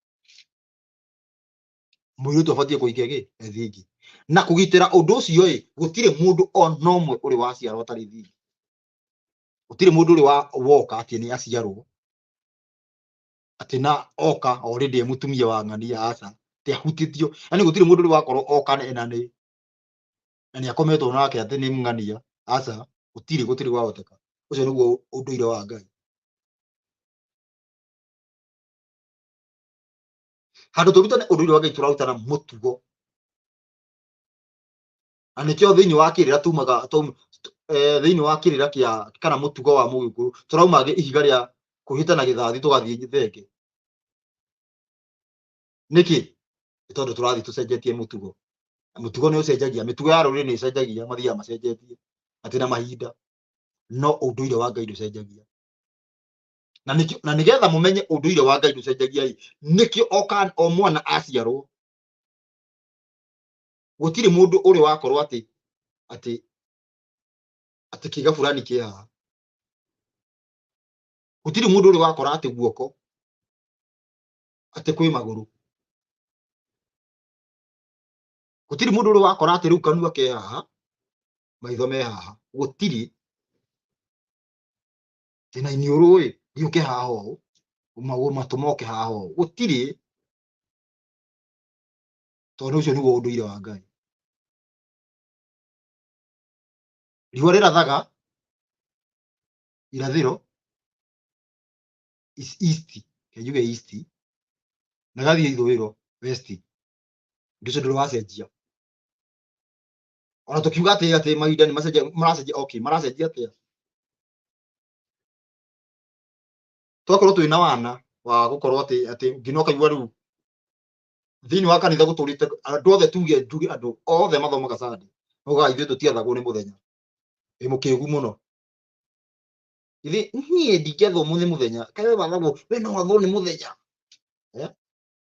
mũirĩtu abatiĩ kũhikia kĩ thingi. Na kũgitĩra ũndũ ũcio ĩ, gũtirĩ mũndũ ona ũmwe ũrĩ waciarwo atarĩ thingi. Gũtirĩ mũndũ ũrĩ wa woka atĩ nĩ aciarwo atĩ na oka already e mũtumia wa ng'ania, aca, atĩ ahutĩtio. Yaani gũtirĩ mũndũ ũrĩ wakorwo oka na nĩ na nĩ akometwo nake atĩ nĩ ng'ania, aca, gũtirĩ, gũtirĩ gwahoteka. Ũcio nĩguo ũndũire wa Ngai. Handũ tũrutane ũndũire wa Ngai, tũrarutana mũtugo. Na nĩkĩo thĩinĩ wa kĩrĩra tumaga thĩinĩ wa kĩrĩra kĩa kana mũtugo wa mũgĩkũyũ tũrauma ihiga rĩa kwĩhĩta na gĩthathi tũgathiĩ thenge. Nĩkĩ? Nĩ tondũ tũrathiĩ tũcenjetie mũtugo. Na mũtugo nĩ ũcenjagia, mĩtugo ya rũrĩrĩ nĩ ĩcenjagia, mathiaga macenjetie atĩ na mahinda, no ũndũire wa Ngai ndũcenjagia. Na nĩkĩo, na nĩgetha mũmenye ũndũire wa Ngai ndũcenjagia ĩ, nĩkĩo o mwana aciarwo gũtirĩ mũndũ ũrĩ wakorwo atĩ atĩ atĩ kĩga fulani kĩ haha. Gũtirĩ mũndũ ũrĩ wakora atĩ guoko atĩ kwĩ magũrũ. Gũtirĩ mũndũ ũrĩ wakora atĩ rĩu kanua ke haha, maitho me haha. Gũtirĩ. Thĩna iniũrũ ĩ rĩũke haha ũũ, magũrũ matũ moke haha ũũ. Gũtirĩ. Tondũ ũcio nĩguo ũndũire wa Ngai. Riũa rĩrathaga irathĩro, is east, reke njuge east, na gathiĩ ithũĩro, west. Ũndũ ũcio ndũrĩ wacenjia. Ona tũkiuga atĩ atĩ mahinda nĩ macenjia, maracenjia, okay, maracenjia atĩa? Twakorwo twĩna wana wa gũkorwo atĩ atĩ nginya ũkaigua rĩu thĩinĩ wa kanitha gũtũrĩte andũ othe, tuge njuge andũ othe mathomaga Sunday, ugaga ithuĩ tũtiathagwo nĩ mũthenya. Wĩ mũkĩgu mũno. Ithe niĩ ndingĩathwo nĩ mũthenya. Kaĩ we wathagwo, we no wathwo nĩ mũthenya.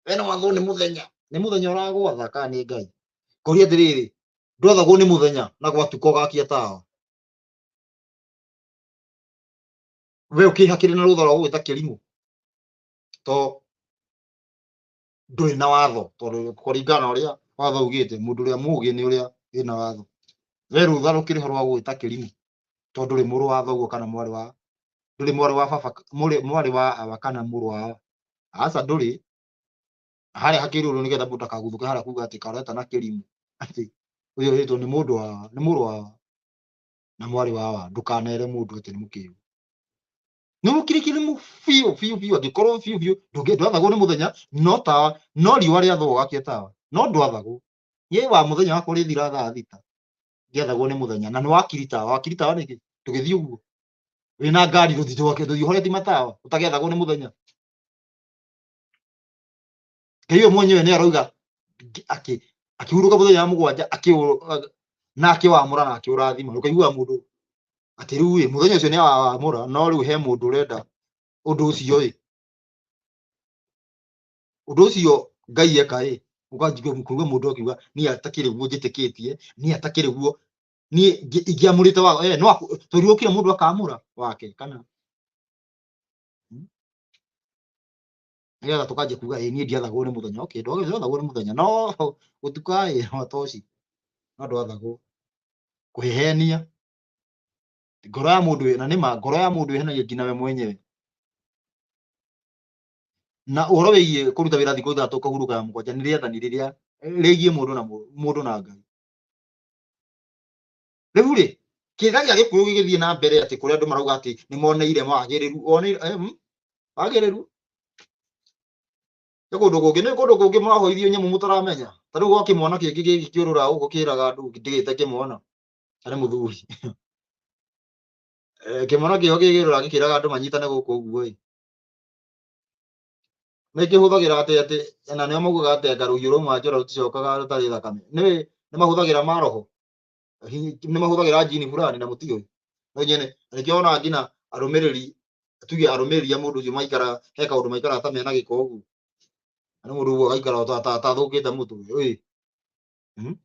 We no wathwo nĩ mũthenya. Nĩ mũthenya ũragwatha kana nĩ Ngai? Ngũria atĩrĩrĩ, ndwathagwo nĩ mũthenya na gwatuka ũgakia tawa. We ũkĩhakĩre na rũtha rwa gũgwĩta kĩrimũ. To ndũrĩ na watho, tondũ kũringana na ũrĩa watho ugĩte, mũndũ ũrĩa mũũgĩ nĩ ũrĩa wĩna watho. We rũtha rũkĩrĩ ho rwa gũgwĩta kĩrimũ, tondũ ndũrĩ mũrũ wa thoguo kana mwarĩ wa, ndũrĩ mwarĩ wa baba, mwarĩ wa awa kana mũrũ wa awa. Aca ndũrĩ. Harĩa hakĩrĩ ũru nĩgetha mũndũ ndakaguthũke harĩa kuga atĩ kareta na kĩrimũ. Atĩ ũyũ wĩtwo nĩ mũndũ wa, nĩ mũrũ wa na mwarĩ wa awa, ndũkanere mũndũ atĩ nĩ mũkĩgu. Nĩ mũkiri kĩrimũ biũ biũ biũ, angĩkorwo biũ biũ ndwathagwo nĩ mũthenya, no tawa, no riũa rĩathwo ũgakia tawa, no ndwathagwo. Niĩ wa mũthenya wakwa ũrĩthira thaa thita, ndiathagwo nĩ mũthenya, na nĩ wakiri tawa, wakiri tawa nĩkĩ? Tũgĩthiĩ ũguo. Wĩna ngari rũthiĩ tũthiĩ ũhoreti matawa, ũtagĩathagwo nĩ mũthenya. Ngai we mwenyewe nĩ aroiga akĩhurũka mũthenya wa mũgwanja, na akĩwamũra na akĩũrathima. Ũkaigua mũndũ atĩ rĩu ĩ, mũthenya ũcio nĩ awamũra, no rĩu he mũndũ ũrenda ũndũ ũcio ĩ, ũndũ ũcio Ngai eka ĩ, ũkanjigua kũigua mũndũ akiuga niĩ atakĩrĩ guo njĩtĩkĩtie, niĩ atakĩrĩ guo, niĩ ingĩamũrĩte watho, no twerirwo kila mũndũ akamũra wake kana nĩgetha tũkanjia kuga ĩ niĩ ndiathagwo nĩ mũthenya. Okay, ndwathagwo nĩ mũthenya, no gũtuka ĩ no toci, no ndwathagwo kũhehenia ngoro ya mũndũ, na nĩma ngoro ya mũndũ ĩhenagia nginya we mwenyewe. Na ũhoro wĩgiĩ kũruta wĩra thikũ ithathatũ ũkahurũka ya mũgwanja nĩ rĩathani rĩrĩa rĩgiĩ mũndũ na mũndũ na Ngai. Rĩu rĩ, kĩrĩra gĩa Gĩkũyũ gĩgĩthiĩ na mbere atĩ kũrĩa andũ marauga atĩ nĩ moneire wagĩrĩru, oneire, wagĩrĩru nĩ kũndũ kũngĩ, nĩ kũndũ kũngĩ mũrahoithio nyamũ mũtaramenya. Ta rĩu gwa kĩmwana kĩngĩ gĩkĩ kĩũrũra gũkũ kĩraga andũ ndĩgĩte kĩmwana, na nĩ mũthuri. Kĩmwana kĩho gĩkĩũrũra gĩkĩraga andũ manyitane gũkũ ũguo ĩ. Nĩ kĩhũthagĩra atĩ atĩ, na nĩo maugaga atĩ anga rũhiũ rwauma njora rũticokaga rũtarĩ thakame. Nĩ mahũthagĩra maroho, nĩ mahũthagĩra njini fulani na mũtiũĩ. No nyene, nĩkĩo wonaga nginya arũmĩrĩri Tuge arũmĩrĩri a mũndũ ũcio maikara he kaũndũ maikaraga ta mena gĩko ũguo. Na mũndũ ũguo agaikara o ta athũkĩte mũtwe. Ĩ.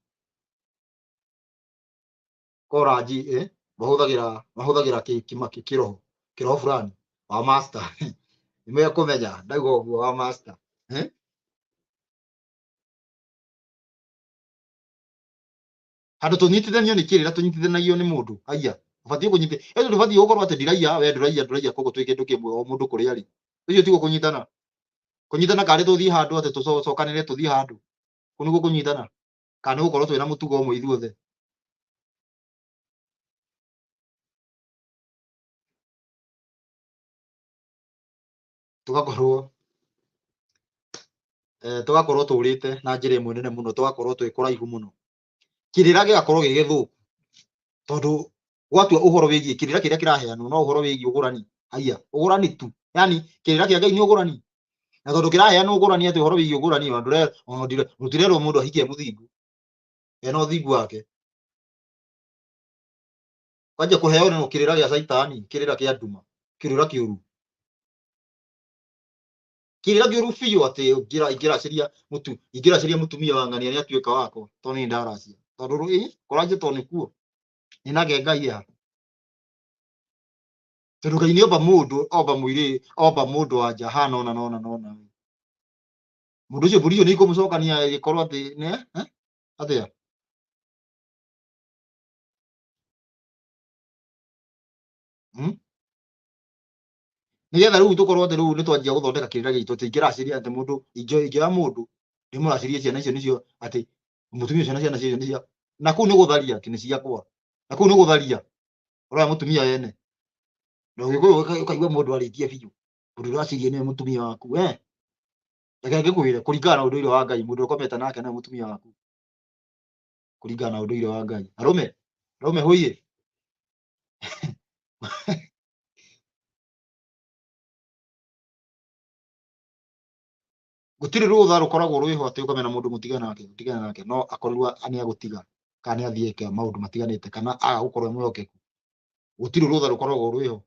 Koranji mahũthagĩra mahũthagĩra kĩroho kĩroho fulani wa master. Nĩmekũmenya ndauga ũguo wa master. Handũ tũnyitithanio nĩ kĩrĩra tũnyitithanagio nĩ mũndũ. Haiya, ũbatiĩ kũnyita. Ĩndĩ ndũbatiĩ gũkorwo atĩ ndiraiya, we ndũraiya, ndũraiya koguo twĩ kĩndũ kĩmwe o mũndũ kũrĩa arĩ. Ũcio tiguo kũnyitana. Kũnyitana karĩ tũthiĩ handũ atĩ tũcokanĩre tũthiĩ handũ. Kũu nĩguo kũnyitana. Kana nĩ gũkorwo twĩna mũtugo ũmwe ithuothe. Tũgakorwo tũgakorwo tũrĩte na njĩra ĩmwe nene mũno, tũgakorwo twĩ kũraihu mũno. Kĩrĩra gĩgakorwo gĩ gĩthũku tondũ gwatua ũhoro wĩgiĩ kĩrĩra kĩrĩa kĩraheanwo no ũhoro wĩgiĩ ũgũrani. Haiya, ũgũrani tu. Yani kĩrĩra kĩa Ngai nĩ ũgũrani. Na tondũ kĩraheanwo ũgũrani atĩ ũhoro wĩgiĩ ũgũrani, ona ndũtirerwo mũndũ ahikie mũthingu. Ena ũthingu wake. Kwanja kũheo no kĩrĩra gĩa caitani, kĩrĩra kĩa nduma, kĩrĩra kĩũru. Kĩrĩra kĩũru biũ atĩ ingĩracĩria mũtu, ingĩracĩria mũtumia wa ng'ania nĩ atuĩka wakwa, tondũ nĩ ndaracia. Tondũ rũ, ĩ, kũracia tondũ nĩkuo. Nĩ nake Ngai ya. Tondũ Ngai nĩ omba mũndũ, omba mũirĩ, omba mũndũ wa nja hana ona nona nona. Mũndũ ũcio mbũri icio nĩ ikũmũcokania ĩgĩkorwo atĩ nĩ, atĩa? Nĩgetha rĩu tũkorwo atĩ rĩu nĩtwanjia gũthondeka kĩrĩra gitũ atĩ ingĩracĩria atĩ mũndũ, ingĩoya mũndũ, ndĩmũracĩrie ciana icio nĩcio atĩ mũtumia ũcio na ciana icio nĩcio, na kũu nĩ gũtharia atĩ nĩ ciakwa. Na kũu nĩ gũtharia. Ũroya mũtumia wene. Na ũgĩkũyũ ũkaigua mũndũ arĩtie biũ. Mũndũ ũraciria nĩwe mũtumia waku. Reke ngĩkwĩre, kũringana na ũndũire wa Ngai, mũndũ ũkomete nake nĩwe mũtumia waku. Kũringana na ũndũire wa Ngai. Arũme, arũme hũiĩ. Gũtirĩ rũtha rũkoragwo rwĩho atĩ ũkame na mũndũ mũtigane nake, mũtigane nake, no akorirwo nĩ agũtiga kana nĩ athiĩ eke maũndũ matiganĩte kana aga gũkorwo e mwĩhokeku. Gũtirĩ rũtha rũkoragwo rwĩho.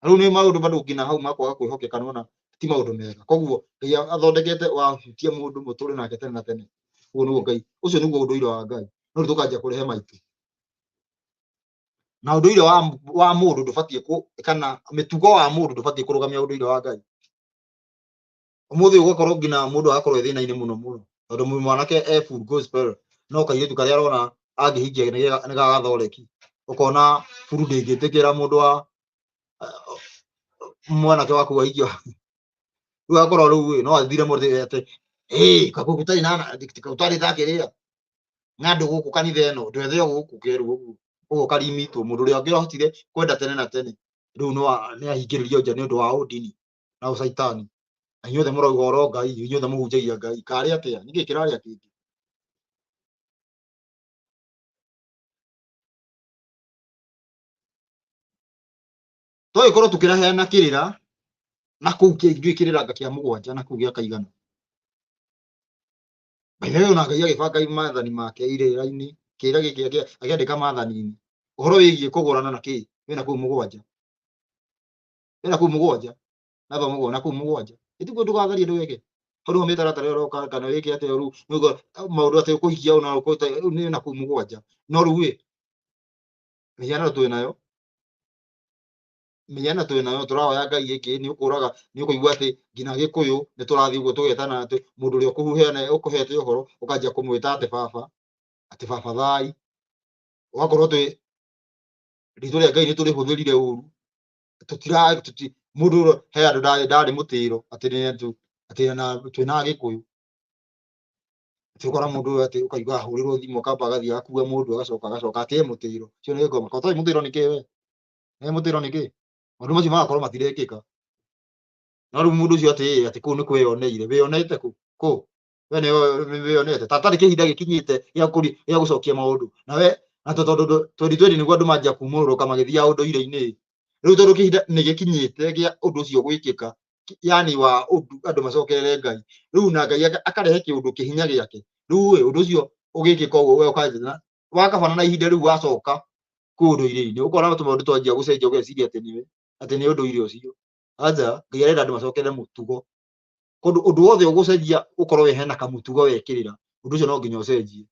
Rĩu nĩ maũndũ bado nginya hau ma kwaga kwĩhokeka nĩwona ti maũndũ mega. Koguo Ngai athondekete wahutia mũndũ mũtũre nake tene na tene. Ũguo nĩguo Ngai, ũcio nĩguo ũndũire wa Ngai. No rĩu tũkanjia kũrehe maitũ. Na ũndũire wa mũndũ ndũbatiĩ kũ, kana mĩtugo wa mũndũ ndũbatiĩ kũrũgamia ũndũire wa Ngai. Ũmũthĩ ũgakorwo nginya mũndũ agakorwo e thĩna-inĩ mũno mũno. Tondũ mwanake e full gospel, no kairĩtu karĩa arona angĩhikia nĩ ga gathoreki. Ũkona buru ndĩngĩtĩkĩra mũndũ wa mwanake waku ahikio. Rĩu agakorwo rĩu ĩ, no athire mũndũ atĩ, ĩ, kaguo gũtarĩ na, gũtarĩ ta kĩrĩa. Na andũ gũkũ kanitha ĩno, ndwethe o gũkũ kerwo ũguo. Ũguo ũkarimitwo, mũndũ ũrĩa ũngĩahotire kwenda tene na tene, rĩu nĩ ahingĩrĩrio nja nĩ ũndũ wa ũndini na ũcaitani. Na inyuothe mũrauga oro Ngai, inyuothe mũhunjagia Ngai. Karĩ atĩa? Nĩkĩ kĩrarĩa kĩngĩ? Twagĩkorwo tũkĩraheana kĩrĩra na kũu ndiũĩ kĩrĩra anga kĩa mũgwanja na kũu gĩa kaigana. By the way, ona Ngai agĩbanga maathani make irĩra-inĩ, kĩrĩra gĩkĩ akĩandĩka maathani-inĩ, ũhoro wĩgiĩ kũgũrana na kĩ, wĩna kũu mũgwanja. Wĩna kũu mũgwanja, namba mũgwanja, na kũu mũgwanja. Ĩtiguo ndũgatharie ndũgeke. Hau nĩho mĩtaratara ĩroka kana wĩke atĩa rĩu, nĩguo maũndũ atĩ ũkũhikia ũũ na ũkũta, rĩu nĩ na kũu mũgwanja. No rĩu ĩ, mĩhianano twĩ nayo, mĩhianano twĩ nayo, tũrahoya Ngai ĩngĩ, nĩ ũkũraga, nĩ ũkũigua atĩ nginya Gĩkũyũ nĩ tũrathiĩ ũguo tũgetana atĩ mũndũ ũrĩa ũkũhete ũhoro, ũkanjia kũmwĩta atĩ baba, atĩ baba thai. Ũgakorwo twĩ, rĩtwa rĩa Ngai nĩ tũrĩhũthĩrire ũru. Tũtira, tũti, mũndũ ũrĩa, he andũ ndarĩ mũtĩro, atĩ nĩ atĩ, atĩ na twĩna Gĩkũyũ. Atĩ ũkora mũndũ ũyũ atĩ ũkaigua ahũrĩrwo thimũ akamba agathiĩ agakua mũndũ agacoka agacoka atĩ e mũtĩro. Ũcio nĩ gĩkoma. Korwo ũtarĩ mũtĩro nĩ kĩ we? Nĩ mũtĩro nĩ kĩ? Maũndũ macio magakorwo matirekĩka. No rĩu mũndũ ũcio atĩ atĩ kũu nĩ kwĩyoneire. Wĩyoneete kũ? Kũ? We nĩ wĩyonete. Ta tarĩ kĩhinda gĩkinyĩte gĩa gũcokia maũndũ. Na we, na tondũ 2020 nĩguo andũ manjia kumũrũrũka magĩthiaga ũndũire-inĩ. Rĩu tondũ kĩhinda nĩ gĩkinyĩte gĩa ũndũ ũcio gwĩkĩka, yani wa ũndũ andũ macokerere Ngai. Rĩu na Ngai akarehe kĩũndũ kĩhinya gĩake. Rĩu ĩ, ũndũ ũcio ũgĩkĩka ũguo we ũkanjĩra, wakabana na ihinda rĩu wacoka kũu ũndũire-inĩ. Ũkona tũmaũndũ twanjia gũcenjia ũgeciria atĩ nĩwe. Atĩ nĩ ũndũire ũcio. Anja, Ngai arenda andũ macokerere mũtugo. Kũndũ ũndũ wothe ũgũcenjia ũkorwo we hena kamũtugo wekĩrĩra, ũndũ ũcio no nginya ũcenjie.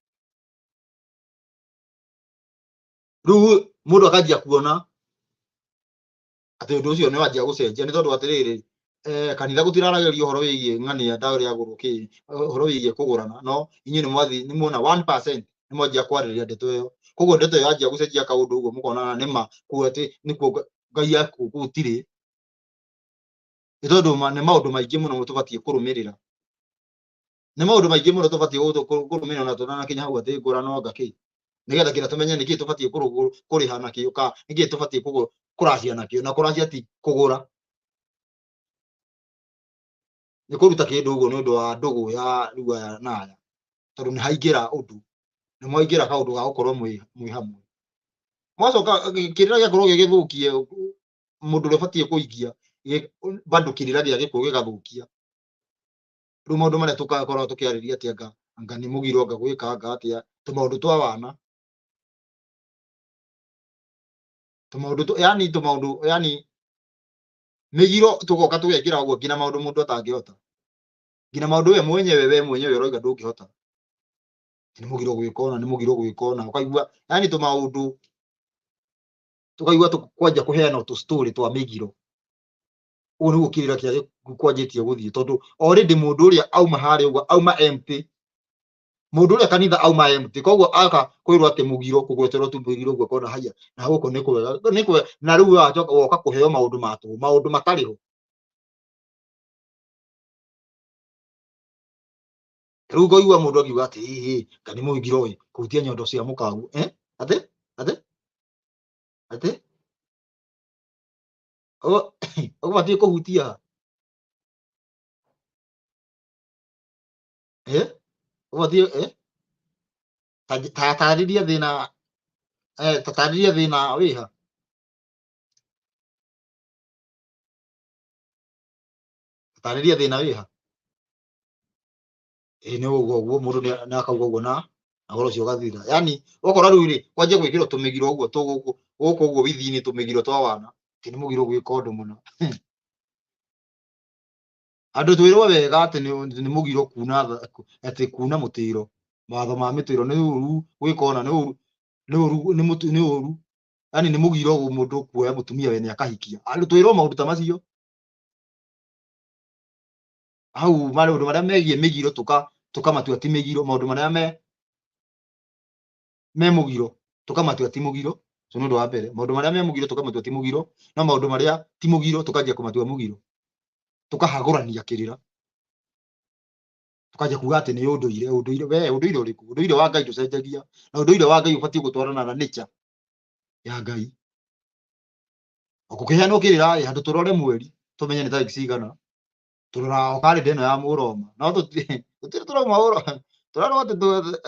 Rĩu mũndũ akanjia kuona atĩ ũndũ ũcio nĩ wanjia gũcenjia nĩ tondũ atĩrĩrĩ, kanitha gũtiraragĩrio ũhoro wĩgiĩ ng'ania ndarĩa agũrwo kĩ, ũhoro wĩgiĩ kũgũrana, no inyuĩ nĩ mwathi nĩ muona 1% nĩ mwanjia kwarĩrĩria ndeto ĩyo. Koguo ndeto ĩyo yanjia gũcenjia kaũndũ ũguo mũkona nĩ ma kuo atĩ nĩkuo Ngai akuo gũtirĩ. Nĩ tondũ nĩ maũndũ maingĩ mũno tũbatiĩ kũrũmĩrĩra. Nĩ maũndũ maingĩ mũno tũbatiĩ kũrũmĩrĩra na tũtanakinya hau atĩ ngũrano anga kĩ. Nĩgetha nginya tũmenye nĩkĩ tũbatiĩ kũrĩha nakĩo ka nĩkĩ tũbatiĩ kũracia nakĩo. Na kũracia ti kũgũra. Nĩ kũruta kĩndũ ũguo nĩ ũndũ wa ndũgũ ya rĩu aya na aya. Tondũ nĩ haingĩra ũndũ. Nĩ mwaingĩra kaũndũ ga gũkorwo mwĩ hamwe. Mwacoka kĩrĩra gĩakorwo gĩgĩthũkie mũndũ ũrĩa ũbatiĩ kũikia bado kĩrĩra gĩa gĩkũyũ gĩgathũkia. Rĩu maũndũ marĩa tũgakorwo tũkĩarĩria atĩ anga nĩ mũgiro anga gwĩka anga atĩa, tũmaũndũ twa wana. Tũmaũndũ tũ, yani tũmaũndũ, yani mĩgiro tũgoka tũgekĩra ũguo nginya maũndũ mũndũ atangĩhota. Nginya maũndũ we mwenyewe ũroiga ndũngĩhota. Nĩ mũgiro gwĩka ũna, nĩ mũgiro gwĩka ũna, ũkaigua yani tũmaũndũ tũkaigua kwanja kũheana tũ story twa mĩgiro. Ũguo nĩguo kĩrĩra kĩa gĩkuũ kwanjĩtie gũthiĩ, tondũ already mũndũ ũrĩa auma harĩa ũguo auma empty, mũndũ ũrĩa kanitha auma empty, koguo aka kwĩrwo atĩ mũgiro kũgweterwo tu mũgiro ũguo akona haya na gũkũ nĩ kwega, nĩ kwega, na rĩu wacoka woka kũheo maũndũ ma tũhũ, maũndũ matarĩ ho. Rĩu ngaigua mũndũ akiuga atĩ ĩ, ĩ, nĩ mũgiro ĩ, kũhutia nyondo cia mũkagu, atĩ, atĩ, atĩ, ũbatiĩ kũhutia ha? Ũbatiĩ, Ta tarĩria thĩna, ta tarĩria thĩna wĩha? Tarĩria thĩna wĩha? Ĩ nĩ ũguo ũguo mũndũ nĩ akauga ũguo na ũhoro ũcio ũgathira. Yani ũgakora rĩu rĩ kwanjia gwĩkĩrwo tũmĩgiro ũguo tũgũkũ gũkũ ũguo withinĩ tũmĩgiro twa wana, atĩ nĩ mũgiro gwĩka ũndũ mũna. Andũ twĩrwo wega atĩ nĩ mũgiro kuna atĩ kuna mũtĩro, mawatho ma mĩtĩro nĩ ũru gwĩka ũna, nĩ ũru, nĩ ũru, nĩ mũtu, nĩ ũru, yani nĩ mũgiro mũndũ kuoya mũtumia wene akahikia. Andũ twĩrwo maũndũ ta macio. Hau maũndũ marĩa megiĩ mĩgiro tũkamatua ti mĩgiro, maũndũ marĩa me mũgiro tũkamatua ti mũgiro. Ũcio nĩ ũndũ wa mbere. Maũndũ marĩa me mũgiro tũkamatua ti mũgiro, no maũndũ marĩa ti mũgiro tũkanjia kũmatua mũgiro. Tũkahagũrania kĩrĩra. Tũkanjia kuga atĩ nĩ ũndũire, ũndũire, we ũndũire ũrĩkũ? Ũndũire wa Ngai ndũcenjagia. Na ũndũire wa Ngai ũbatiĩ gũtwarana na nature ya Ngai. Gũkĩheanwo kĩrĩra ĩ, handũ tũrore mweri tũmenye nĩ tarĩki cigana, tũroraga o karenda ĩno ya mũroma. No tũtirĩ tũrauma tũrarwo atĩ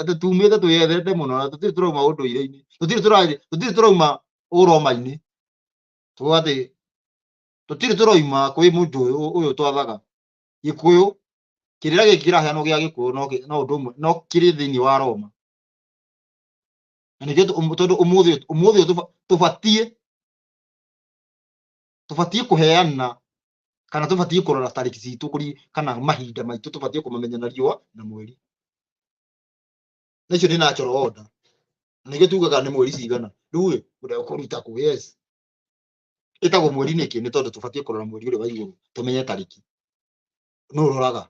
atĩ tumĩte twĩyethete mũno, na tũtirĩ tũrauma ũndũire-inĩ, tũtirĩ tũrauma ũroma-inĩ. Tuga atĩ tũtirĩ tũrauma kwĩ mũndũ ũyũ twathaga. Gĩkũyũ, kĩrĩra gĩkĩ kĩraheanwo gĩa Gĩkũyũ no ũndũ ũmwe, no kĩrĩ thĩinĩ wa Roma. Na nĩkĩo tondũ ũmũthĩ ũyũ tũbatiĩ kũheana kana tũbatiĩ kũrora tarĩki citũ kũri kana mahinda maitũ tũbatiĩ kũmamenya na riũa na mweri. Na icio nĩ natural order. Na nĩkĩo tugaga nĩ mweri cigana. Rĩu ĩ, ũrĩa ũkũruta kũ? Yes. Ĩtagwo mweri nĩkĩ? Nĩ tondũ tũbatiĩ kũrora mweri ũrĩa wa igũrũ tũmenye tarĩki. Nũ ũroraga?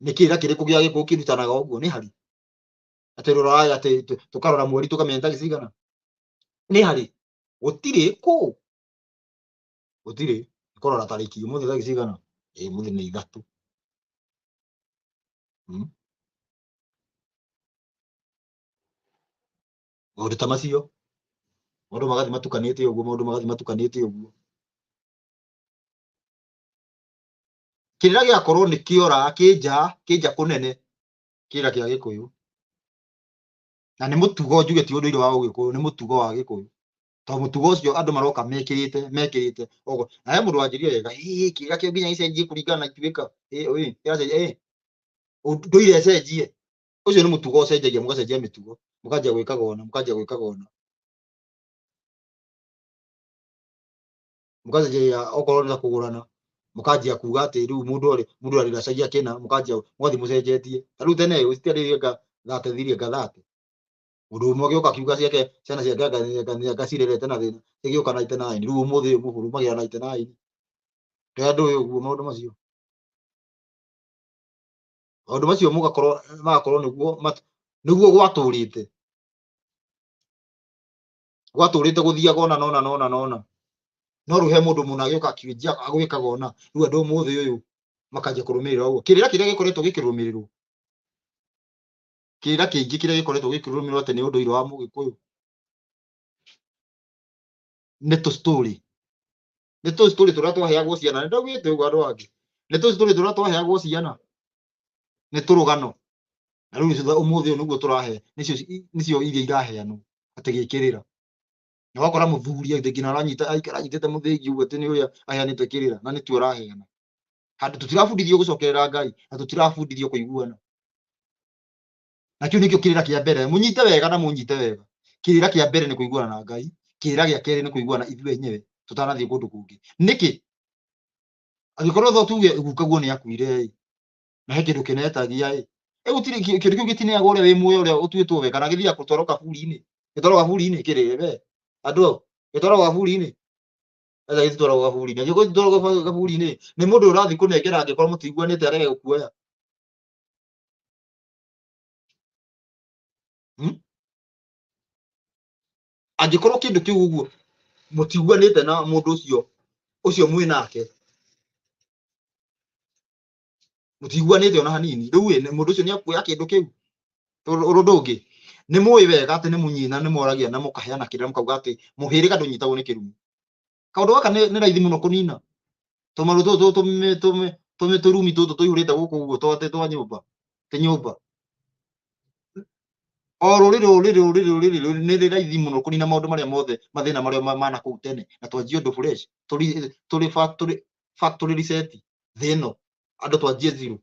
Nĩ kĩrĩra kĩrĩkũ gĩa gĩkũyũ kĩrutanaga ũguo? Nĩ harĩ? Atĩ rora atĩ tũkarora mweri tũkamenya tarĩki cigana? Nĩ harĩ? Gũtirĩ kũ? Gũtirĩ. Kũrora tarĩki ũmũthĩ tarĩki cigana? Ĩ ũmũthĩ nĩ 3. Maũndũ ta macio, maũndũ magathiĩ matukanĩte ũguo, maũndũ magathiĩ matukanĩte ũguo. Kĩrĩra gĩakorwo nĩ kĩora, kĩ nja, kĩ nja kũnene, kĩrĩra kĩa Gĩkũyũ. Na nĩ mũtugo, njuge ti ũndũire wa Ũgĩkũyũ, nĩ mũtugo wa Gĩkũyũ. Tondũ mũtugo ũcio andũ maroka mekĩrĩte, mekĩrĩte ũguo. Na he mũndũ wanjĩrire wega, ĩ, kĩrĩra kĩu nginya gĩcenjie kũringana na ituĩka. Ĩ, ĩ, kĩracenjia, ĩ. Ũndũire ĩcenjie. Ũcio nĩ mũtugo ũcenjagia, mũgacenjia mĩtugo, mũkanjia gwĩkaga ũna, mũkanjia gwĩkaga ũna. Mũkacenjia okorwo nĩ ta kũgũrana, mũkanjia kuga atĩ rĩu mũndũ arĩ mũndũ arĩracagia kĩna, mũkanjia mũgathiĩ mũcenjetie. Ta rĩu tene gũtiarĩ anga thate thiri anga thate. Mũndũ ũmwe agĩũka akiuga ciake ciana ciake anga anga cirerete na thĩna, cigĩũka 99. Rĩu ũmũthĩ ũyũ mũhũrũmagĩra 99. Rĩrĩa ndũĩ ũguo maũndũ macio. Maũndũ macio mũgakorwo magakorwo nĩguo nĩguo gwatũrĩte. Gwatũrĩte gũthiaga ona nona nona nona. No rĩu he mũndũ mũna agĩũka akĩnjia agwĩkaga ona. Rĩu andũ ũmũthĩ ũyũ makanjia kũrũmĩrĩra ũguo. Kĩrĩra kĩrĩa gĩkoretwo gĩkĩrũmĩrĩrwo, kĩrĩra kĩingĩ kĩrĩa gĩkoretwo gĩkĩrũmĩrĩrwo atĩ nĩ ũndũire wa Mũgĩkũyũ nĩ tũ story. Nĩ tũ story tũrĩa twaheagwo ciana. Nĩ ndaugĩte ũguo andũ angĩ. Nĩ tũ story tũrĩa twaheagwo ciana. Nĩ tũrũgano. Na rĩu nĩcio ũmũthĩ ũyũ nĩguo tũrahe, nĩcio nĩcio iria iraheanwo atĩ gĩkĩrĩra. Na wakora mũthuri atĩ nginya aranyita aikara anyitĩte mũthĩgi ũguo atĩ nĩ ũrĩa aheanĩte kĩrĩra na nĩtuo araheana. Handũ tũtirabundithio gũcokerera Ngai na tũtirabundithio kũiguana. Na kĩu nĩkĩo kĩrĩra kĩa mbere. Mũnyite wega na mũnyite wega. Kĩrĩra kĩa mbere nĩ kũiguana na Ngai. Kĩrĩra gĩa kerĩ nĩ kũiguana ithuĩ enyewe tũtanathiĩ kũndũ kũngĩ. Nĩkĩ? Angĩkorwo tho tuge gukaguo nĩ akuire ĩ, na he kĩndũ kĩnetagia ĩ, ĩ gũtirĩ kĩndũ kĩu gĩtineagwo ũrĩa wĩ muoyo ũrĩa ũtuĩtwo we, kana gĩthiaga gũtwarwo kaburi-inĩ. Gĩtwaragwo kaburi-inĩ kĩrĩ we andũ gĩtwaragwo kaburi-inĩ. Etha gĩtitwaragwo kaburi-inĩ. Angĩkorwo gĩtitwaragwo kaburi-inĩ, nĩ mũndũ ũrathiĩ kũnengera angĩkorwo mũtiguanĩte arege gũkuoya. Hmm? Angĩkorwo kĩndũ kĩu ũguo mũtiguanĩte na mũndũ ũcio ũcio mwĩ nake, mũtiguanĩte ona hanini, rĩu ĩ, mũndũ ũcio nĩ akuoya kĩndũ kĩu. Tondũ ũndũ ũngĩ nĩ mũĩ wega atĩ nĩ mũnyina nĩ mworagia na mũkaheana kĩrĩra mũkauga atĩ mũhĩrĩga ndũnyitagwo nĩ kĩrumi. Kaũndũ gaka nĩ raithi mũno kũnina. Tũmarũ tũtũ tũrumi tũtũ tũihũrĩte gũkũ ũguo twate twa nyũmba, ti nyũmba. O rũrĩrĩ rũrĩrĩ rũrĩrĩ rũrĩrĩ nĩ rĩ raithi mũno kũnina maũndũ marĩa mothe mathĩna marĩa mana kũu tene na twanjie ũndũ fresh, tũri tũrĩ factory factory reset thĩ ĩno, andũ twanjie zero.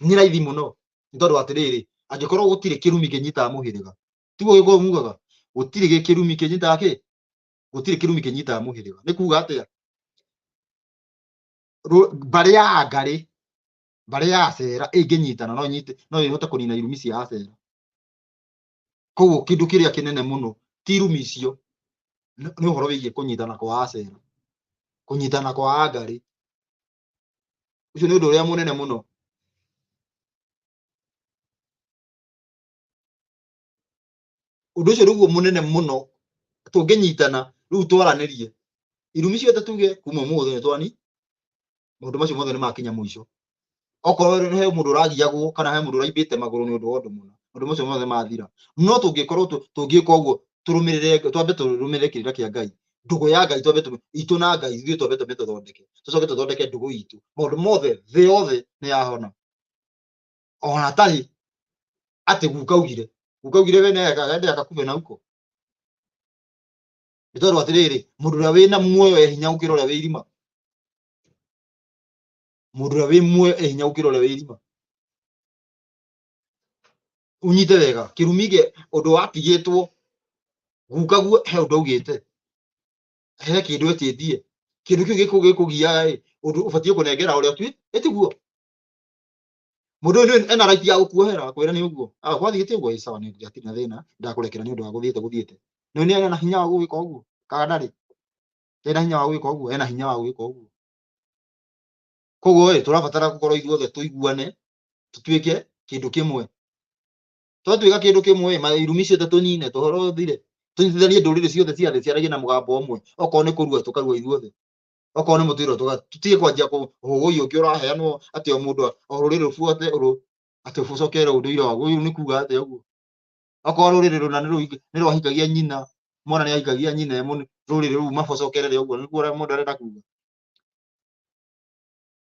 Nĩ raithi mũno nĩ tondũ atĩrĩrĩ, angĩkorwo gũtirĩ kĩrumi kĩnyitaga mũhĩrĩga, tiguo Gĩkũyũ mugaga gũtirĩ kĩrumi kĩnyitaga kĩ, gũtirĩ kĩrumi kĩnyitaga mũhĩrĩga. Nĩ kuga atĩa? Mbarĩ ya Ngarĩ, mbarĩ ya Acera ĩngĩnyitana no ĩnyite, no ĩhote kũnina irumi cia Acera. Koguo kĩndũ kĩrĩa kĩnene mũno ti irumi icio, nĩ ũhoro wĩgiĩ kũnyitana kwa Acera, kũnyitana kwa Angarĩ. Ũcio nĩ ũndũ ũrĩa mũnene mũno. Ũndũ ũcio nĩguo mũnene mũno tũngĩnyitana rĩu twaranĩrie irumi ciothe tuge kuma ũmũthĩ nĩ twani maũndũ macio mothe nĩ makinya mũico. Okorwo he mũndũ ũragiagwo kana he mũndũ ũraimbĩte magũrũ nĩ ũndũ wa ũndũ mũna, maũndũ macio mothe mathira. No tũngĩkorwo tũngĩka ũguo tũrũmĩrĩre, twambe tũrũmĩrĩre kĩrĩra kĩa Ngai, ndũgũ ya Ngai twambe itũ na Ngai ithuĩ twambe tũmĩthondeke, tũcoke tũthondeke ndũgũ itũ, maũndũ mothe thĩ yothe nĩ yahona. Ona hatarĩ atĩ guka augire, guka augire we nĩ ende akakume na huko. Nĩ tondũ atĩrĩrĩ, mũndũ ũrĩa wĩna muoyo e hinya gũkĩra ũrĩa wĩ irima. Mũndũ ũrĩa wĩ muoyo e hinya gũkĩra ũrĩa wĩ irima. Ũnyite wega, kĩrumi gĩ ũndũ watigĩtwo guka guo he ũndũ augĩte, he kĩndũ etĩtie, kĩndũ kĩu gĩkũgiaga ĩ, ũndũ ũbatiĩ kũnengera ũrĩa tu, ĩtiguo. Mũndũ ũyũ ena right ya gũkuohera akwĩra nĩ ũguo. Ah, gwathiĩte ũguo, ĩ sawa, nĩ hatirĩ na thĩna, ndakũrekera nĩ ũndũ wa gũthiĩte gũthiĩte. Nĩ nĩ ena hinya wa gũgĩka ũguo? Kana ndarĩ? Ena hinya wa gũgĩka ũguo? Ena hinya wa gũgĩka ũguo. Koguo ĩ, tũrabatara gũkorwo ithuothe tũiguane, tũtuĩke kĩndũ kĩmwe. Twatuĩka kĩndũ kĩmwe ĩ, irumi ciothe tũnine, tũhoro ũthire. Tũnyitithanie ndũrĩrĩ ciothe cia thĩ ciaragie na mũgambo ũmwe. Okorwo nĩ kũrua tũkarua ithuothe. Okorwo nĩ mũtwĩro tũtige kwanjia kũhũgũi ũngĩ ũraheanwo atĩ o mũndũ o rũrĩrĩ rũbuate atĩ ũcokere ũndũire waguo. Ũyũ nĩ kuga atĩa ũguo? Okorwo rũrĩrĩ rũna nĩ rwahikagia nyina, mwana nĩ ahikagia nyina, rũrĩrĩ rũu macokerere ũguo, nĩguo ũrĩa mũndũ arenda kuga.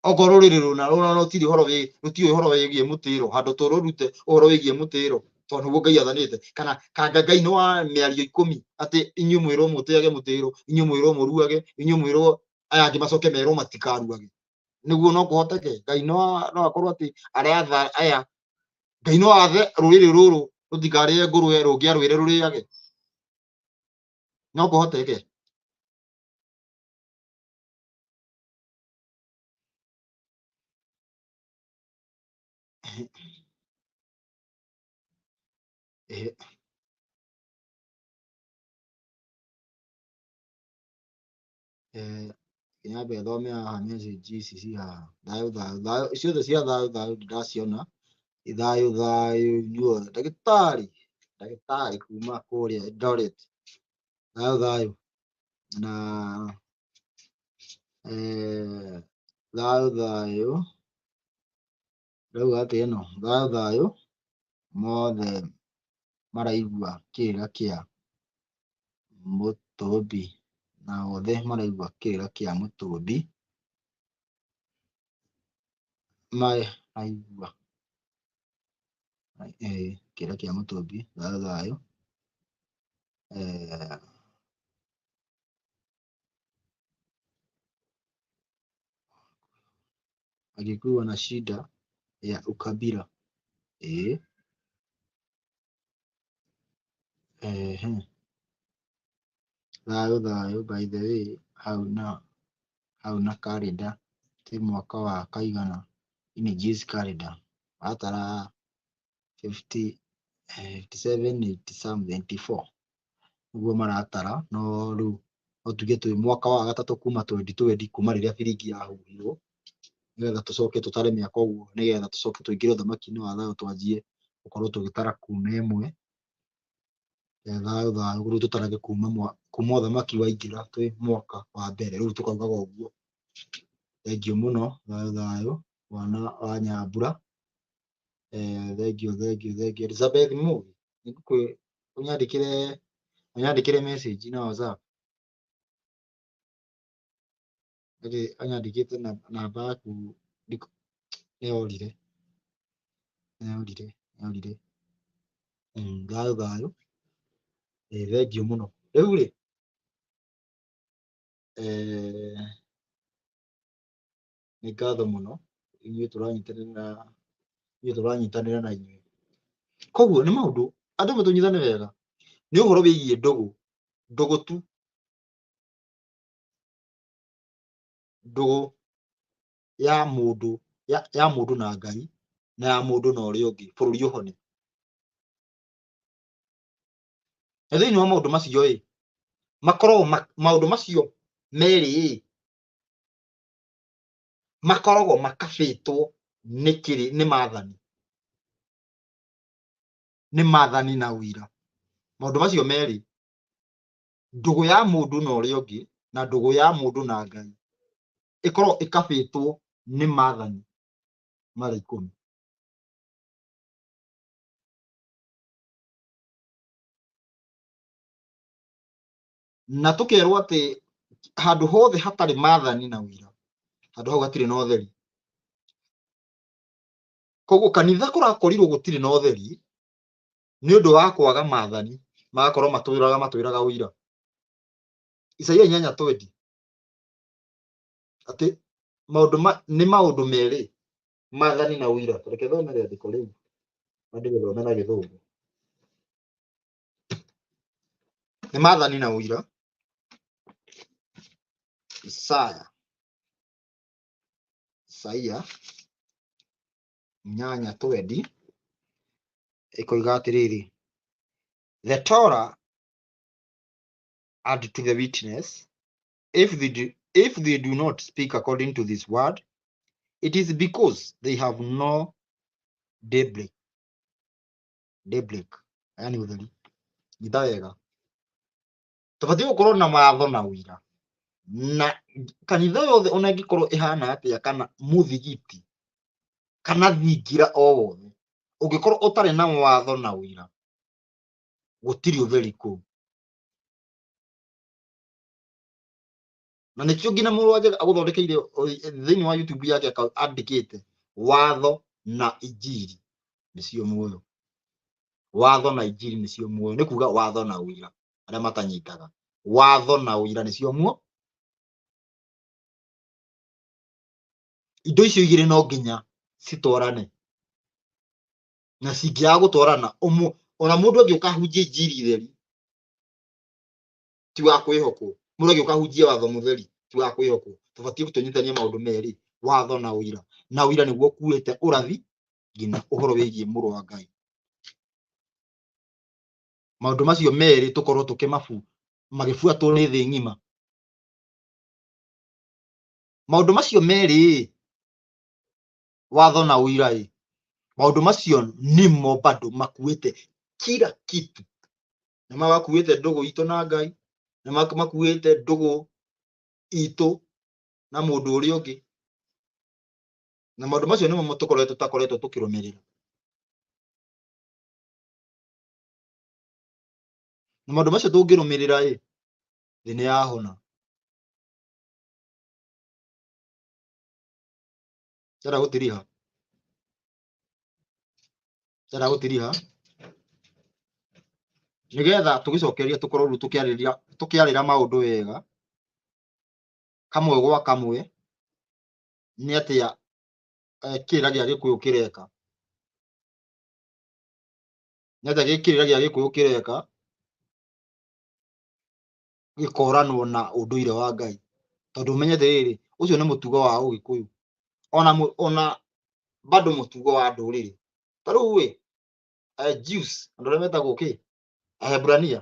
Okorwo rũrĩrĩ rũna rũna rũtirĩ ũhoro wĩ, rũtiũĩ ũhoro wĩgiĩ mũtĩro, handũ tũrũrute ũhoro wĩgiĩ mũtĩro, tondũ nĩguo Ngai athanĩte. Kana kanga Ngai nĩ wa mĩario ikũmi atĩ inyuĩ mwĩrwo mũtĩage mũtĩro, inyuĩ mwĩrwo mũruage, inyuĩ mwĩrwo aya angĩ macoke merwo matikaruage. Nĩguo no kũhoteke Ngai no akorwo atĩ aratha aya, Ngai no athe rũrĩrĩ rũrũ rũtikarĩe ngũrwe rũngĩarwĩre rũrĩage. No kũhoteke. Eh, eh, nyambe thome haha message ici ci haha. Thayũ thayũ thayũ ciothe cia thayũ thayũ ndĩraciona. Thayũ thayũ inyuothe. Ndagĩtarĩ ndagĩtarĩ kuma kũrĩa Eldoret. Thayũ thayũ na eh, thayũ thayũ ndauga atĩ ĩno thayũ thayũ mothe maraigua kĩrĩra kĩa Mũtũmbi na othe maraigua kĩrĩra kĩa Mũtũmbi maraigua kĩrĩra kĩa Mũtũmbi thayũ thayũ eh, Agikuyu wana shida ya ukabila eh, eh, thayũ thayũ. By the way, hau na hau na calendar ti mwaka wa kaigana in Jews calendar watara 50 57 80 something 84 nĩguo maratara, no rĩu no tuge twĩ mwaka wa gatatũ kuma 2020, kuma rĩrĩa biringi yahuhirwo, nĩgetha tũcoke tũtare mĩaka ũguo, nĩgetha tũcoke tũingĩre ũthamaki-inĩ wa thayũ, twanjie gũkorwo tũgĩtara kuma ĩmwe. Thayũ thayũ, rĩu tũtarage kuma kuma ũthamaki waingĩra twĩ mwaka wa mbere, rĩu tũkaugaga ũguo. Thengiũ mũno, thayũ thayũ, mwana wa Nyambura. Thengiũ thengiũ thengiũ. Elizabeth Mugi, nĩngũkwĩ ũnyandĩkĩre ũnyandĩkĩre message na WhatsApp. Ndĩrĩ anyandĩkĩte na namba yaku nĩyorire nĩyorire nĩyorire. Thayũ thayũ. Thengiũ mũno. Rĩu rĩ nĩ ngatho mũno inyuĩ tũranyitanĩra, inyuĩ tũranyitanĩra na inyuĩ. Koguo nĩ maũndũ andũ matũnyitane wega, nĩ ũhoro wĩgiĩ ndũgũ, ndũgũ tu, ndũgũ ya mũndũ ya mũndũ na Ngai na ya mũndũ na ũrĩa ũngĩ, bũrũri ũhone. Na thĩinĩ wa maũndũ macio ĩ, makoragwo maũndũ macio merĩ ĩ, makoragwo makabĩtwo nĩ kĩrĩ nĩ maathani, nĩ maathani na ũira. Maũndũ macio merĩ, ndũgũ ya mũndũ na ũrĩa ũngĩ na ndũgũ ya mũndũ na Ngai, ĩkoragwo ĩkabĩtwo nĩ maathani marĩa ikũmi. Na tũkerwo atĩ handũ hothe hatarĩ maathani na ũira, handũ hau hatirĩ na ũtheri. Koguo kanitha kũrakorirwo gũtirĩ na ũtheri nĩ ũndũ wa kwaga maathani, magakorwo matwĩraga matwĩraga ũira. Isaia 8:20 atĩ maũndũ ma, nĩ maũndũ merĩ, maathani na ũira. Reke thome rĩandĩko rĩu na ndĩrĩthome na Gĩthũngũ. Nĩ maathani na ũira. Isaya Isaia 8:20 ĩkoiga atĩrĩrĩ, the Torah add to the witness, if they do not speak according to this word, it is because they have no daybreak. Daybreak yani ũtheri. Nyita wega, tũbatiĩ gũkorwo na watho na ũira, na kanitha yothe ona ĩngĩkorwo ĩhana atĩa, kana mũthigiti kana thingira o wothe, ũngĩkorwo ũtarĩ na watho na ũira, gũtirĩ ũtheri kũu. Na nĩkĩo nginya mũrũ wa Njaga agũthondekeire thĩinĩ wa YouTube yake andĩkĩte watho na injiri nĩcio muoyo. Watho na injiri nĩcio muoyo, nĩ kuga watho na ũira. Arĩa matanyitaga, watho na ũira nĩcio muo. Indo icio igĩrĩ no nginya citwarane, na cingĩaga gũtwarana, ona mũndũ angĩũka ahunjie injiri theri ti wa kwĩhokwo, mũndũ angĩũka ahunjie watho mũtheri ti wa kwĩhokwo. Tũbatiĩ tũnyitanie maũndũ merĩ, watho na ũira, na ũira nĩguo ũkuĩte ũrathi nginya ũhoro wĩgiĩ mũrũ wa Ngai. Maũndũ macio merĩ tũkorwo tũkĩmabu magĩbuatwo nĩ thĩ ng'ima. Maũndũ macio merĩ watho na ũira ĩ, maũndũ macio nĩmo bado makuĩte kila kitu. Nĩ makuĩte ndũgũ itũ na Ngai, nĩ makuĩte ndũgũ itũ na mũndũ ũrĩa ũngĩ. Na maũndũ macio nĩmo tũkoretwo tũtakoretwo tũkĩrũmĩrĩra. Na maũndũ macio tũngĩrũmĩrĩra ĩ, thĩ nĩ yahona. Ndĩrenda gũtiriha, ndĩrenda gũtiriha nĩgetha tũgĩcokeria tũkorwo rĩu tũkĩarĩria tũkĩarĩra maũndũ wega kamwe gwa kamwe nĩ atĩa kĩrĩra gĩa Gĩkũyũ kĩreka, nĩ atĩa kĩrĩra gĩa Gĩkũyũ kĩreka gĩkoranwo na ũndũire wa Ngai. Tondũ ũmenye atĩrĩrĩ, ũcio nĩ mũtugo wa Ũgĩkũyũ ona ona bado mũtugo wa ndũrĩrĩ. Ta rĩu ĩ, Jews, andũ arĩa metagwo kĩ, Ahebrania,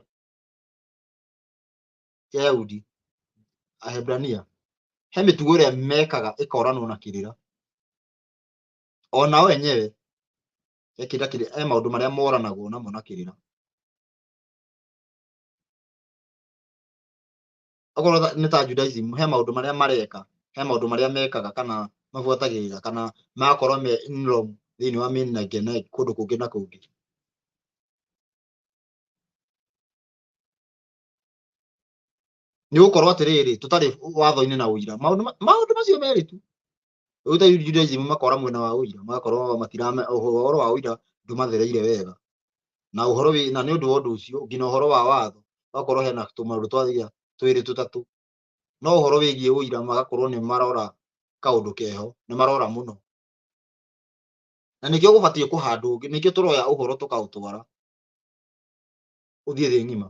ti Ayahudi, Ahebrania, he mĩtugo ĩrĩa mekaga ĩkoranwo na kĩrĩra. Onao enyewe he kĩrĩra kĩrĩa, he maũndũ marĩa moranagwo namo na kĩrĩra. Okorwo nĩ ta Judaism, he maũndũ marĩa mareka, he maũndũ marĩa mekaga kana mabuatagĩrĩra kana magakorwo me in wrong thĩinĩ wa mĩena ĩngĩ na kũndũ kũngĩ na kũngĩ. Nĩ gũkorwo atĩrĩrĩ, tũtarĩ watho-inĩ na ũira. Maũndũ macio merĩ tu. Rĩu ta Judaism makora mwena wa ũira, magakorwo matirame ũhoro wa ũira ndũmathereire wega. Na ũhoro wĩ na nĩ ũndũ wa ũndũ ũcio nginya ũhoro wa watho ũgakorwo hena tũmaũndũ twathiia twĩrĩ tũtatũ. No ũhoro wĩgiĩ ũira magakorwo nĩ marora kaũndũ keho, nĩ marora mũno. Na nĩkĩo gũbatiĩ kũhandwo, nĩkĩo tũroya ũhoro tũkaũtwara ũthiĩ thĩ ng'ima.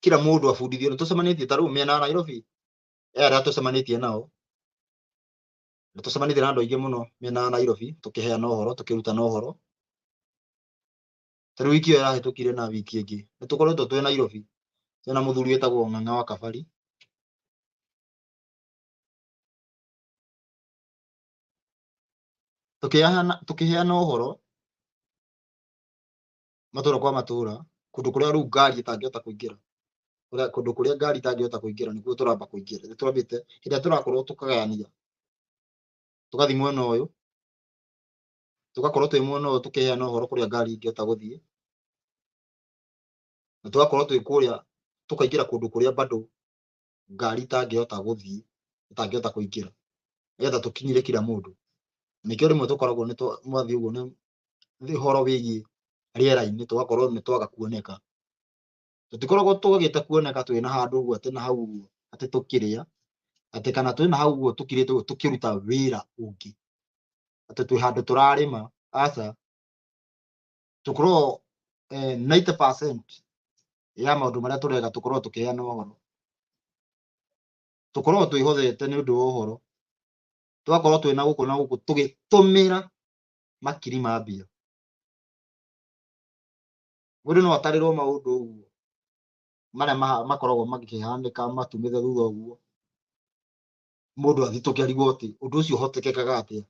Kila mũndũ abundithio. Nĩ tũcemanĩtie ta rĩu mĩena ya Nairobi, he arĩa tũcemanĩtie nao, nĩ tũcemanĩtie na andũ aingĩ mũno mĩena ya Nairobi, tũkĩheana ũhoro, tũkĩrutana ũhoro. Ta rĩu wiki ĩyo ĩrahĩtũkire na wiki ĩngĩ, nĩ tũkoretwo twĩ Nairobi, twĩna mũthuri wĩtagwo Ng'ang'a wa Kabari. Tũkĩheana ũhoro matũra kwa matũra, kũndũ kũrĩa rĩu ngari ĩtangĩhota kũingĩra, kũndũ kũrĩa ngari ĩtangĩhota kũingĩra nĩkuo tũramba kũingĩra. Nĩ twambĩte, hĩndĩ ĩrĩa tũrakorwo tũkagayania, tũgathiĩ mwena ũyũ, tũgakorwo twĩ mwena ũyũ tũkĩheana ũhoro kũrĩa ngari ingĩhota gũthiĩ, na tũgakorwo twĩ kũrĩa tũkaingĩra kũndũ kũrĩa bado ngari itangĩhota gũthiĩ, itangĩhota kũingĩra, nĩgetha tũkinyĩre kila mũndũ. Nĩkĩo rĩmwe tũkoragwo nĩ mwathiĩ ũguo nĩ ũhoro wĩgiĩ rĩera-inĩ tũgakorwo nĩ twaga kuoneka. Tũtikoragwo twagĩte kuoneka twĩna handũ ũguo atĩ na hau ũguo atĩ tũkĩrĩa, atĩ kana twĩna hau ũguo tũkirĩte ũguo tũkĩruta wĩra ũngĩ, atĩ twĩ handũ tũrarĩma, aca. Tũkoragwo 90% ya maũndũ marĩa tũreka tũkoragwo tũkĩheana ũhoro. Tũkoragwo twĩhothete nĩ ũndũ wa ũhoro, tũgakorwo twĩna gũkũ na gũkũ tũgĩtũmĩra makiri ma mbia. Mũndũ no atarĩrwo maũndũ ũguo marĩa makoragwo makĩhanĩka matumĩte thutha ũguo, mũndũ athitũke arigwo atĩ ũndũ ũcio ũhotekekaga atĩa.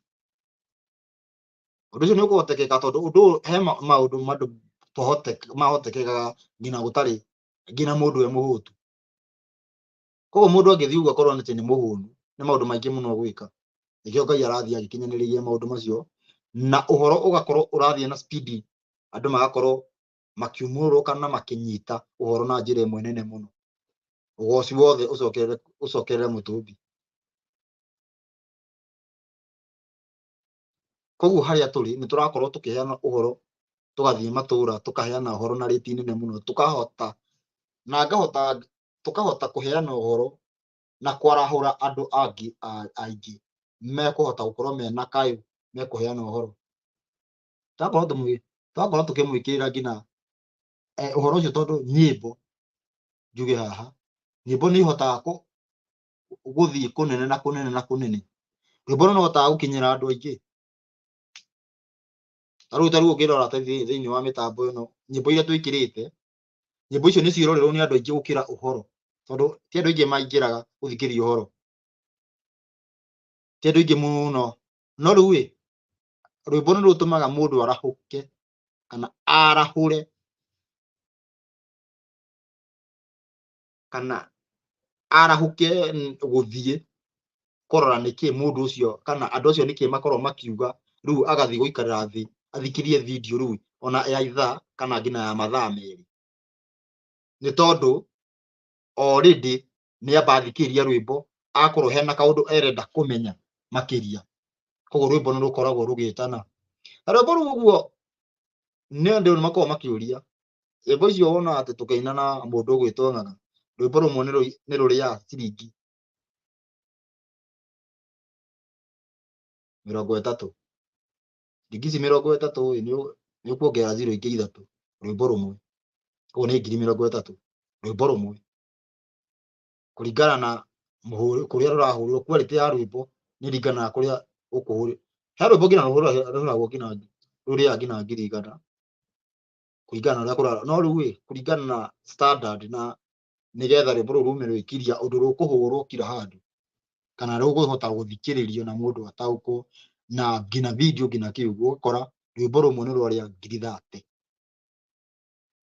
Ũndũ ũcio nĩ ũkũhotekeka tondũ ũndũ ũyũ he maũndũ mandũ mahotekekaga nginya gũtarĩ nginya mũndũ e mũhũtu. Koguo mũndũ angĩthiĩ ũguo akorwo atĩ nĩ mũhũnu, nĩ maũndũ maingĩ mũno gwĩka. Nĩkĩo Ngai arathiĩ agĩkinyanĩria maũndũ macio, na ũhoro ũgakorwo ũrathiĩ na speed, andũ magakorwo makiumũrũka na makĩnyita ũhoro na njĩra ĩmwe nene mũno. Ũgoci wothe ũcokerere mũtũmbi. Koguo harĩa tũrĩ nĩ tũrakorwo tũkĩheana ũhoro, tũgathiĩ matũra tũkaheana ũhoro na rĩti nene mũno, tũkahota na ngahota tũkahota kũheana ũhoro na kwarahũra andũ angĩ aingĩ mekũhota gũkorwo mena kayũ mekũheana ũhoro. Twakorwo tũkĩmwĩkĩrĩra nginya ũhoro ũcio, tondũ nyĩmbo njuge haha, nyĩmbo nĩ ihotaga gũthiĩ kũnene na kũnene na kũnene. Rwĩmbo rũu nĩrũhotaga gũkinyĩra andũ aingĩ. Ta rĩu ũngĩrora ta thĩinĩ wa mĩtambo ĩno, nyĩmbo iria twĩkĩrĩte, nyĩmbo icio nĩ ciĩrorerwo nĩ andũ aingĩ gũkĩra ũhoro, tondũ ti andũ aingĩ maingĩraga gũthikĩrĩria ũhoro, ti andũ aingĩ mũno. No rĩu ĩ, rwĩmbo nĩ rũtũmaga mũndũ arahũke kana arahũre kana arahũke gũthiĩ kũrora nĩkĩ mũndũ ũcio kana andũ acio nĩkĩ makorwo makiuga. Rĩu agathiĩ gũikarĩra thĩ athikĩrie video rĩu ona ya ithaa kana nginya ya mathaa 2, nĩ tondũ already nĩ amba athikĩrĩria rwĩmbo, akorwo hena kaũndũ arenda kũmenya makĩria. Koguo rwĩmbo nĩ rũkoragwo rũgĩtana na rwĩmbo rũu. Ũguo nĩ andũ nĩ makoragwo makĩũria nyĩmbo icio wonaga atĩ tũkĩina na mũndũ ũgwĩtwo Ng'ang'a, rwĩmbo rũmwe nĩ rũrĩaga ciringi 30. Ciringi ici 30 ĩ, nĩ ũkuongerera zero ingĩ ithatũ rwĩmbo rũmwe, koguo nĩ 30,000 rwĩmbo rũmwe, kũringana na kũrĩa rũrahũrwo. Quality ya rwĩmbo nĩ ĩringanaga kũrĩa ũkũhũrĩra. He rwĩmbo nginya rũhũragwo nginya rũrĩaga nginya 100,000, kũringana na ũrĩa kũrara. No rĩu ĩ, kũringana na standard na nĩgetha rwĩmbo rũu rume rwĩkiria ũndũ rũkũhũrwo kila handũ kana rũkũhota gũthikĩrĩrio na mũndũ ataũkwo na nginya video nginya kĩ ũguo, ũgakora rwĩmbo rũmwe nĩ rwarĩa 30,000.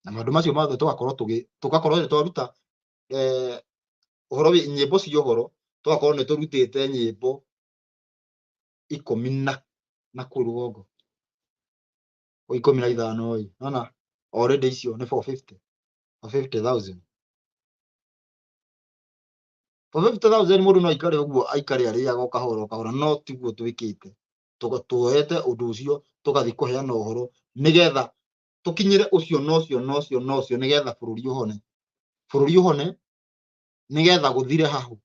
Na maũndũ macio mothe tũgakorwo tũgakorwo nĩ twaruta ũhoro wĩ nyĩmbo cia ũhoro, tũgakorwo nĩ tũrutĩte nyĩmbo 10 na kũu rũgongo 15 ĩ, nona already icio nĩ 450, 450,000. 450,000 mũndũ no aikare ũguo, aikare arĩaga o kahora o kahora. No tiguo twĩkĩte, tuoete ũndũ ũcio tũgathiĩ kũheana ũhoro nĩgetha tũkinyĩre ũcio na ũcio na ũcio na ũcio, nĩgetha bũrũri ũhone, bũrũri ũhone, nĩgetha gũthire hahu.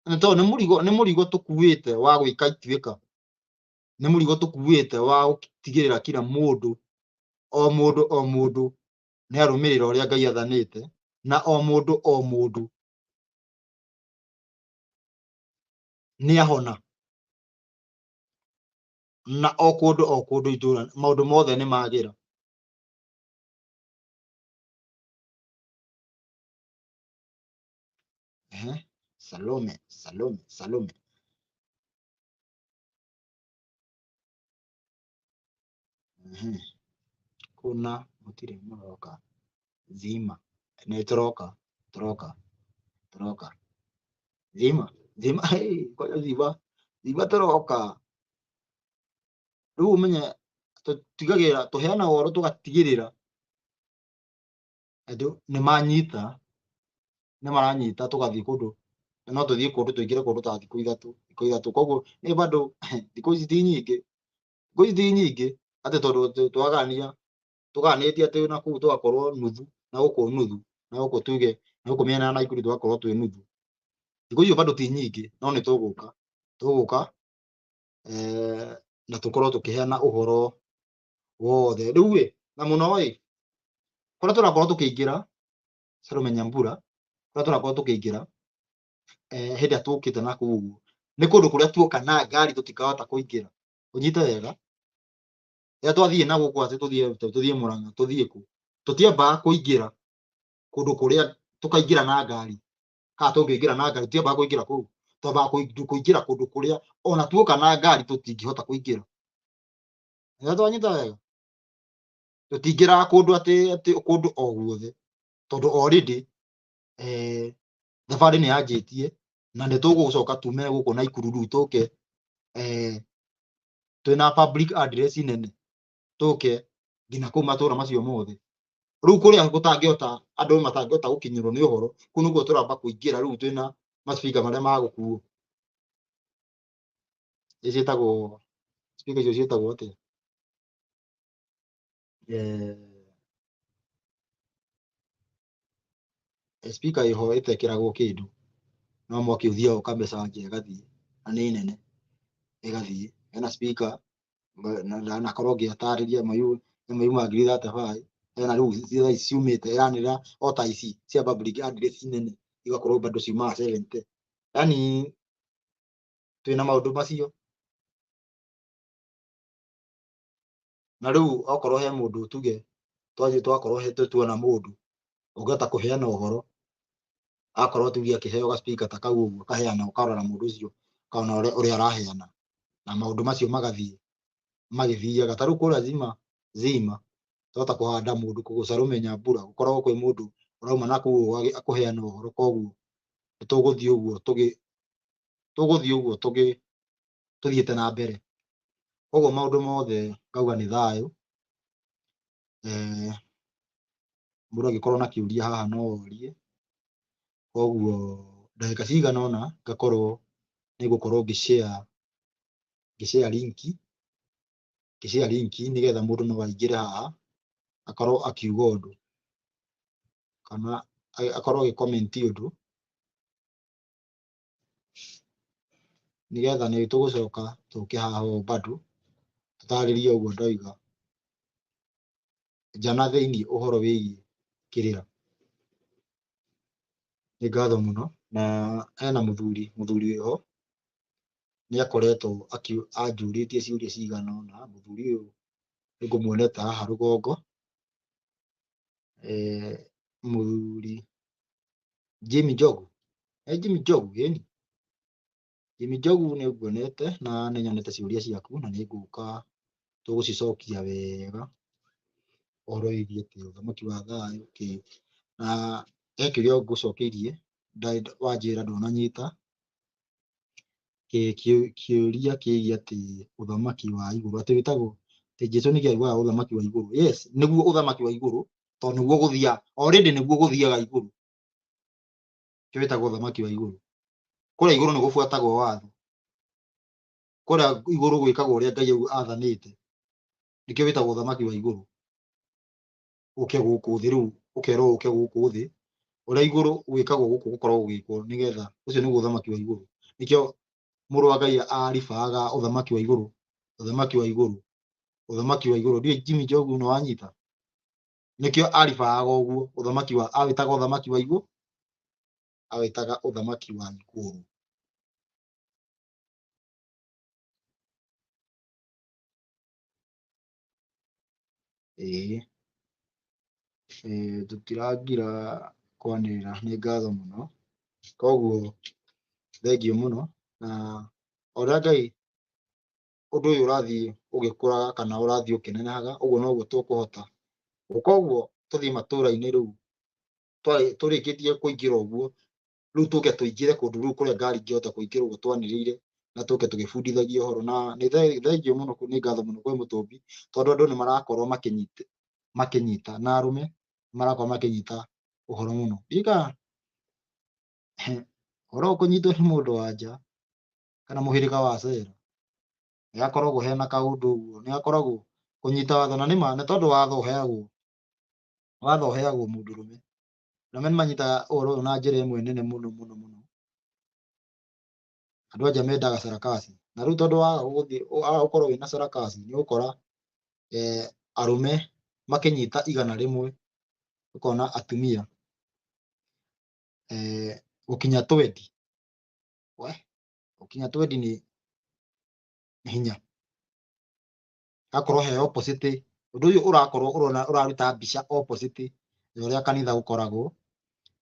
Nĩ tondũ nĩ mũrigo tũkuĩte wa gwĩka ituĩka, nĩ mũrigo tũkuĩte wa gũtigĩrĩra kila mũndũ, o mũndũ o mũndũ nĩ arũmĩrĩra ũrĩa Ngai athanĩte, na o mũndũ o mũndũ nĩ ahona, na o kũndũ o kũndũ itũra maũndũ mothe nĩ magĩra. Ehe, Salome, Salome, Salome. Ehe, kuna mũtirĩ mũroka zima? Nĩ tũroka, tũroka, tũroka zima, zima. Hey, kwanja zima, zima, tũroka rĩu. Ũmenye tũtigagĩrĩra tũheanaga ũhoro, tũgatigĩrĩra andũ nĩ manyita, nĩ maranyita. Tũgathiĩ kũndũ, no tũthiĩ kũndũ, tũingĩre kũndũ ta thikũ 3, thikũ 3. Koguo nĩ bado thikũ ici ti nyingĩ, thikũ ici ti nyingĩ atĩ tondũ twagania tũganĩtie atĩ na kũu tũgakorwo nuthu, na gũkũ nuthu, na gũkũ tuge na gũkũ mĩena ya Naikuru tũgakorwo twĩ nuthu. Thikũ icio bado ti nyingĩ, no nĩ tũgũka, tũgũka na tũkorwo tũkĩheana ũhoro wothe. Rĩu ĩ, na mũno ĩ, kũrĩa tũrakorwo tũkĩingĩra, Salome Nyambura, kũrĩa tũrakorwo tũkĩingĩra hĩndĩ ĩrĩa tũkĩte na kũu ũguo nĩ kũndũ kũrĩa tuoka na ngari tũtikahota kũingĩra. Ũnyite wega, rĩrĩa twathiĩ na gũkũ atĩ tũthiĩ Murang'a, tũthiĩ kũ, tũtiambaga kũingĩra kũndũ kũrĩa tũkaingĩra na ngari kana tũngĩingĩra na ngari, tũtiambaga kũingĩra kũu. Twambaga kũingĩra kũndũ kũrĩa ona tuoka na ngari tũtingĩhota kũingĩra. Nĩ twanyita wega? Tũtingĩraga kũndũ atĩ kũndũ o guothe, tondũ already thabarĩ nĩ yanjĩtie na nĩ tũgũcoka tume gũkũ Naikuru rĩu tũke twĩna public address nene, tũke nginya kũu matũra macio mothe. Rĩu kũrĩa gũtangĩhota, andũ matangĩhota gũkinyĩrwo nĩ ũhoro, kũu nĩkuo tũramba kũingĩra rĩu twĩna ma speaker marĩa ma gũkuo. Ciĩtagwo speaker icio ciĩtagwo atĩa? Speaker ĩho ĩtekĩragwo kĩndũ, no mwaki ũthiaga ũkamĩcanja ĩgathiĩ, na nĩ nene ĩgathiĩ. Hena speaker ndanakorwo ngĩtarĩria, ĩmwe yumaga 35,000. Hena rĩu thaa ici ciumĩte ĩranĩrĩra o ta ici cia public address nene, igakorwo bado ciumaga 70. Yani Twĩna maũndũ macio. Na rĩu okorwo he mũndũ tuge twathiĩ twakorwo he tuona mũndũ ũngĩhota kũheana ũhoro, akorwo tuge akĩheo ga speaker ta kau ũguo akaheana, ũkarora mũndũ ũcio ũkona ũrĩa araheana na maũndũ macio magathiĩ magĩthiaga. Ta rĩu kũrĩa Zima Zima twahota kũhanda mũndũ kũgũca Nyambura, gũkoragwo kwĩ mũndũ ũrauma na kũu akũheana ũhoro, koguo tũgũthiĩ ũguo tũgũthiĩ ũguo tũthiĩte na mbere. Koguo maũndũ mothe ngauga nĩ thayũ. Mũndũ angĩkorwo na kĩũria haha no orie. Koguo ndagĩka cigana ũna ngakorwo nĩngũkorwo ngĩ share link, ngĩ share link nĩgetha mũndũ no aingĩre haha akorwo akiuga ũndũ kana akorwo agĩ comment ũndũ, nĩgetha nĩ tũgũcoka tũke haha ũũ bado tũtarĩrie ũguo ndoiga nja na thĩiniĩ ũhoro wĩgiĩ kĩrĩra. Nĩ ngatho mũno. Na hena mũthuri wĩho nĩ akoretwo anjũrĩtie ciũria cigana ũna. Mũthuri ũyũ nĩngũmuonete haha rũgongo, mũthuri Jimmy Njogu, Jimmy Njogu, ĩni Jimmy Njogu nĩ nguonete na nĩ nyonete ciũria ciaku na nĩ ngũka tũgũcicokia wega ũhoro wĩgiĩ atĩ ũthamaki wa thayũ kĩ. Na he kĩũria ngũcokeirie wanjĩra ndũnanyita kĩũria kĩgiĩ atĩ ũthamaki wa igũrũ atĩ wĩtagwo atĩ Jesũ nĩkĩ augaga ũthamaki wa igũrũ. Yes, nĩguo ũthamaki wa igũrũ, tondũ nĩguo gũthiaga already, nĩguo gũthiaga igũrũ, kĩo wĩtagwo ũthamaki wa igũrũ. Kũrĩa igũrũ nĩ gũbuatagwo watho, kũrĩa igũrũ gwĩkagwo ũrĩa Ngai athanĩte, nĩkĩo wĩtagwo ũthamaki wa igũrũ. Ũke gũkũ thĩ rĩu ũkerwo ũke gũkũ thĩ, ũrĩa igũrũ gwĩkagwo gũkũ gũkoragwo gũgĩkwo, nĩgetha ũcio nĩguo ũthamaki wa igũrũ. Nĩkĩo mũrũ wa Ngai aribaga ũthamaki wa igũrũ, ũthamaki wa igũrũ, ũthamaki wa igũrũ. Ndiũĩ Jimmy Njogu nĩ wanyita, nĩkĩo aribaga ũguo ũthamaki wa awĩtaga ũthamaki wa igũrũ, awĩtaga ũthamaki wa igũrũ. Ĩĩ tũtirangira kwanĩrĩra. Nĩ ngatho mũno, koguo thengiũ mũno. Na ũrĩa Ngai ũndũ ũyũ ũrathiĩ ũgĩkũraga kana ũrathiĩ ũkĩnenehaga, ũguo noguo tũkũhota. Koguo tũthiĩ matũra-inĩ rĩu tũrĩkĩtie kũingĩra ũguo, rĩu tũke tũingĩre kũndũ rĩu kũrĩa ngari ingĩhota kũingĩra ũguo twanĩrĩire, na tũke tũgĩbundithagia ũhoro. Na nĩ thengiũ mũno, nĩ ngatho mũno kwĩ Mũtũmbi, tondũ andũ nĩ marakorwo makĩnyita na arũme marakorwo makĩnyita ũhoro mũno. Ndiũĩ kana ũhoro ũkũnyitwo nĩ mũndũ wa nja kana mũhĩrĩga wa Sera, nĩ hakoragwo hena kaũndũ ũguo, nĩ hakoragwo kũnyita watho. Na nĩma nĩ tondũ watho ũheagwo mũndũrũme. Arũme nĩ manyitaga ũhoro ũyũ na njĩra ĩmwe nene mũno mũno mũno. Andũ anja mendaga sarakasi, na rĩu tondũ waga gũthiĩ waga gũkorwo wĩna sarakasi, nĩ ũgũkora arũme makĩnyita 100, ũkona atumia gũkinya 20. We gũkinya 20 nĩ hinya. Hakorwo he opposite, ũndũ ũyũ ũrakorwo ũrona ũraruta mbica opposite ya ũrĩa kanitha ũkoragwo,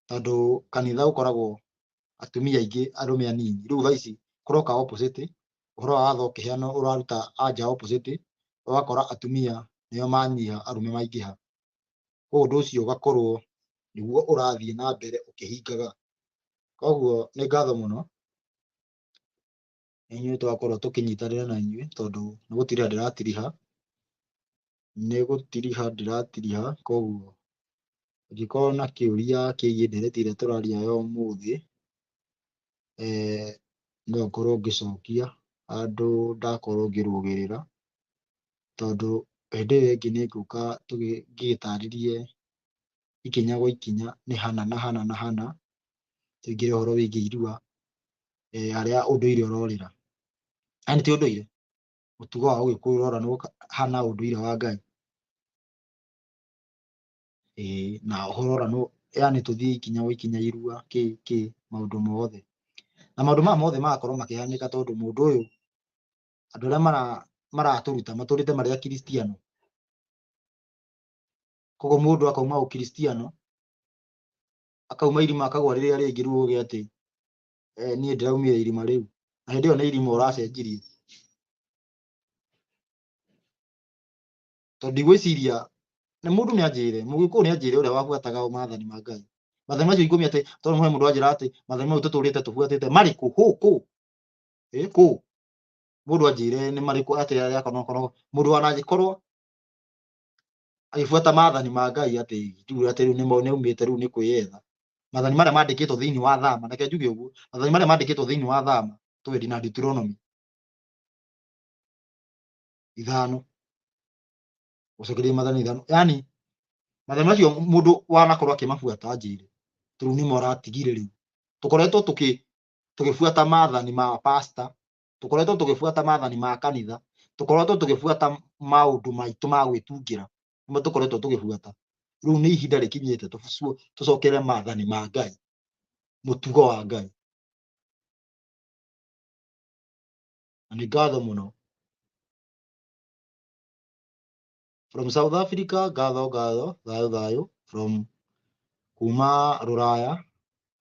tondũ kanitha ũkoragwo atumia aingĩ arũme anini. Rĩu thaa ici kũroka opposite, ũhoro wa watho ũkĩheanwo ũraruta anja opposite, ũgakora atumia nĩo manyiha arũme maingĩha. Koguo ũndũ ũcio ũgakorwo nĩguo ũrathiĩ na mbere ũkĩhingaga. Koguo nĩ ngatho mũno inyuĩ twakorwo tũkĩnyitanĩra na inyuĩ, tondũ nĩ gũtiriha ndĩratiriha, nĩ gũtiriha ndĩratiriha. Koguo ũngĩkorwo na kĩũria kĩgiĩ ndereti ĩrĩa tũraria ya ũmũthĩ, no ngorwo ngĩcokia handũ ndakorwo ngĩrũgĩrĩra, tondũ hĩndĩ ĩyo ĩngĩ nĩ ngũka ngĩgĩtarĩrie ikinya gwa ikinya nĩ hana na hana na hana, tũingĩre ũhoro wĩgiĩ irua, harĩa ũndũire ũrorĩra, yani ti ũndũire, mũtugo wa ũgĩkũyũ ũrora nĩ hana ũndũire wa Ngai. Ĩĩ na ũhoro ũra yani tũthiĩ ikinya gwa ikinya, irua kĩ kĩ maũndũ mothe. Na maũndũ maya mothe magakorwo makĩhanĩka tondũ mũndũ ũyũ, andũ arĩa maratũruta matũrĩte marĩ akristiano. Koguo mũndũ akauma ũkristiano, akauma irima akagwa rĩrĩa rĩngĩ, rĩu uge atĩ niĩ ndĩraumire irima rĩu, na hĩndĩ ĩyo nĩ irima ũracenjirie. Tondũ ndigwĩciria na mũndũ nĩ anjĩre, mũgĩkũyũ nĩ anjĩre ũrĩa wabuataga maathani ma Ngai. Maathani macio ikũmi, atĩ tondũ he mũndũ anjĩra atĩ maathani mau tũtũrĩte tũbuatĩte marĩkũ, kũ kũ ĩ kũ, mũndũ anjĩre nĩ marĩkũ, atĩ arĩa kono mũndũ wanangĩkorwo agĩbuata maathani ma Ngai atĩ rĩu atĩ rĩu nĩmo nĩaumĩte rĩu nĩ kwĩyetha. Maathani marĩa mandĩkĩtwo thĩinĩ wa Thama, reke njuge ũguo, maathani marĩa mandĩkĩtwo thĩinĩ wa Thama twendi na Deuteronomy 5, gũcokeria maathani 5, yani maathani macio mũndũ wanakorwo akĩmabuata anjĩre rĩu nĩmo aratigire. Rĩu tũkoretwo tũgĩbuata maathani ma pastor, tũkoretwo tũgĩbuata maathani ma kanitha, tũkoretwo tũgĩbuata maũndũ maitũ ma gwĩtungĩra, nĩmo tũkoretwo tũgĩbuata. Rĩu nĩ ihinda rĩkinyĩte tũcokere maathani ma Ngai, mũtugo wa Ngai. Na nĩ ngatho mũno from South Africa, ngatho ngatho, thayũ thayũ from kuma Rũraya,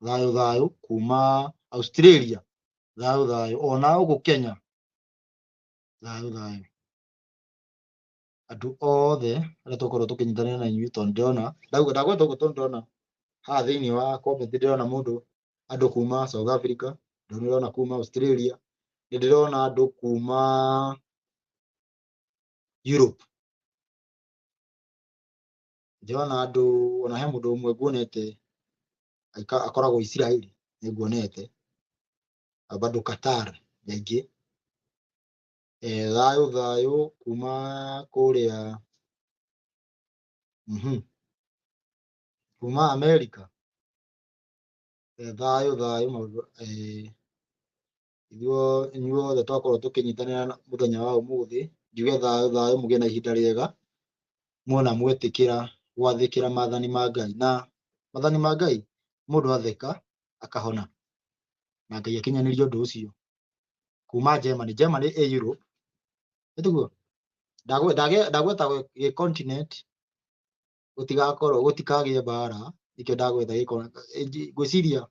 thayũ thayũ kuma Australia, thayũ thayũ ona gũkũ Kenya, thayũ thayũ andũ othe arĩa tũkorwo tũkĩnyitanĩra na inyuĩ, tondũ ndĩrona ndauga ndagweta ũguo, tondũ ndĩrona haha thĩinĩ wa comment ndĩrona mũndũ, andũ kuma South Africa, ndĩrona kuma Australia, nĩ ndĩrona andũ kuma Europe, ndĩrona andũ, ona he mũndũ ũmwe nguonete akoragwo Isiraeli, nĩ nguonete bado Qatar aingĩ. Thayũ thayũ kuma kũrĩa, kuma America, thayũ thayũ maũndũ, inyuothe twakorwo tũkĩnyitanĩra mũthenya wa ũmũthĩ, njuge thayũ thayũ, mũgĩe na ihinda rĩega muona mwetĩkĩra gwathĩkĩra maathani ma Ngai. Na maathani ma Ngai, mũndũ atheka akahona, na Ngai akinyanĩrie ũndũ ũcio. Kuma Germany, Germany ĩ Europe nĩtiguo? Ndagweta gĩ continent, gũtigakorwo gũtikagĩe mbara, nĩkĩo ndagweta gĩ, ngwĩciria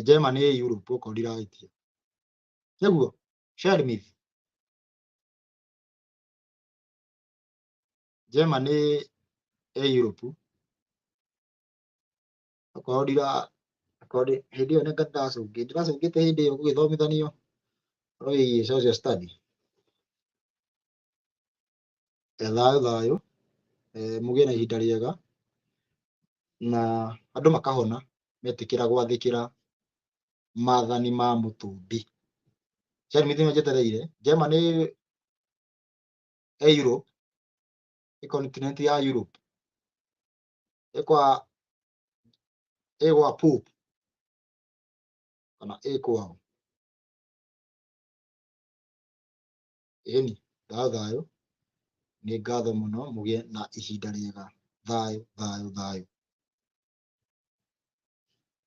Germany ĩ Europe okorwo ndirahĩtia, nĩguo Shermith? Germany ĩ Europe okorwo ndira okorwo hĩndĩ ĩyo nĩ ndĩracũngĩte hĩndĩ ĩyo gũgĩthomithanio ũhoro wĩgiĩ social study. Thayũ thayũ, mũgĩe na ihinda rĩega, na andũ makahona metĩkĩra gwathĩkĩra maathani ma mũtũmbi. Shermith nĩ njetereire. Germany ĩ Europe, ĩ continent ya Europe, ĩ kwa ĩ gwa Pope kana ĩ kwao. Ĩni thayũ thayũ, nĩ ngatho mũno, mũgĩe na ihinda rĩega. Thayũ thayũ thayũ.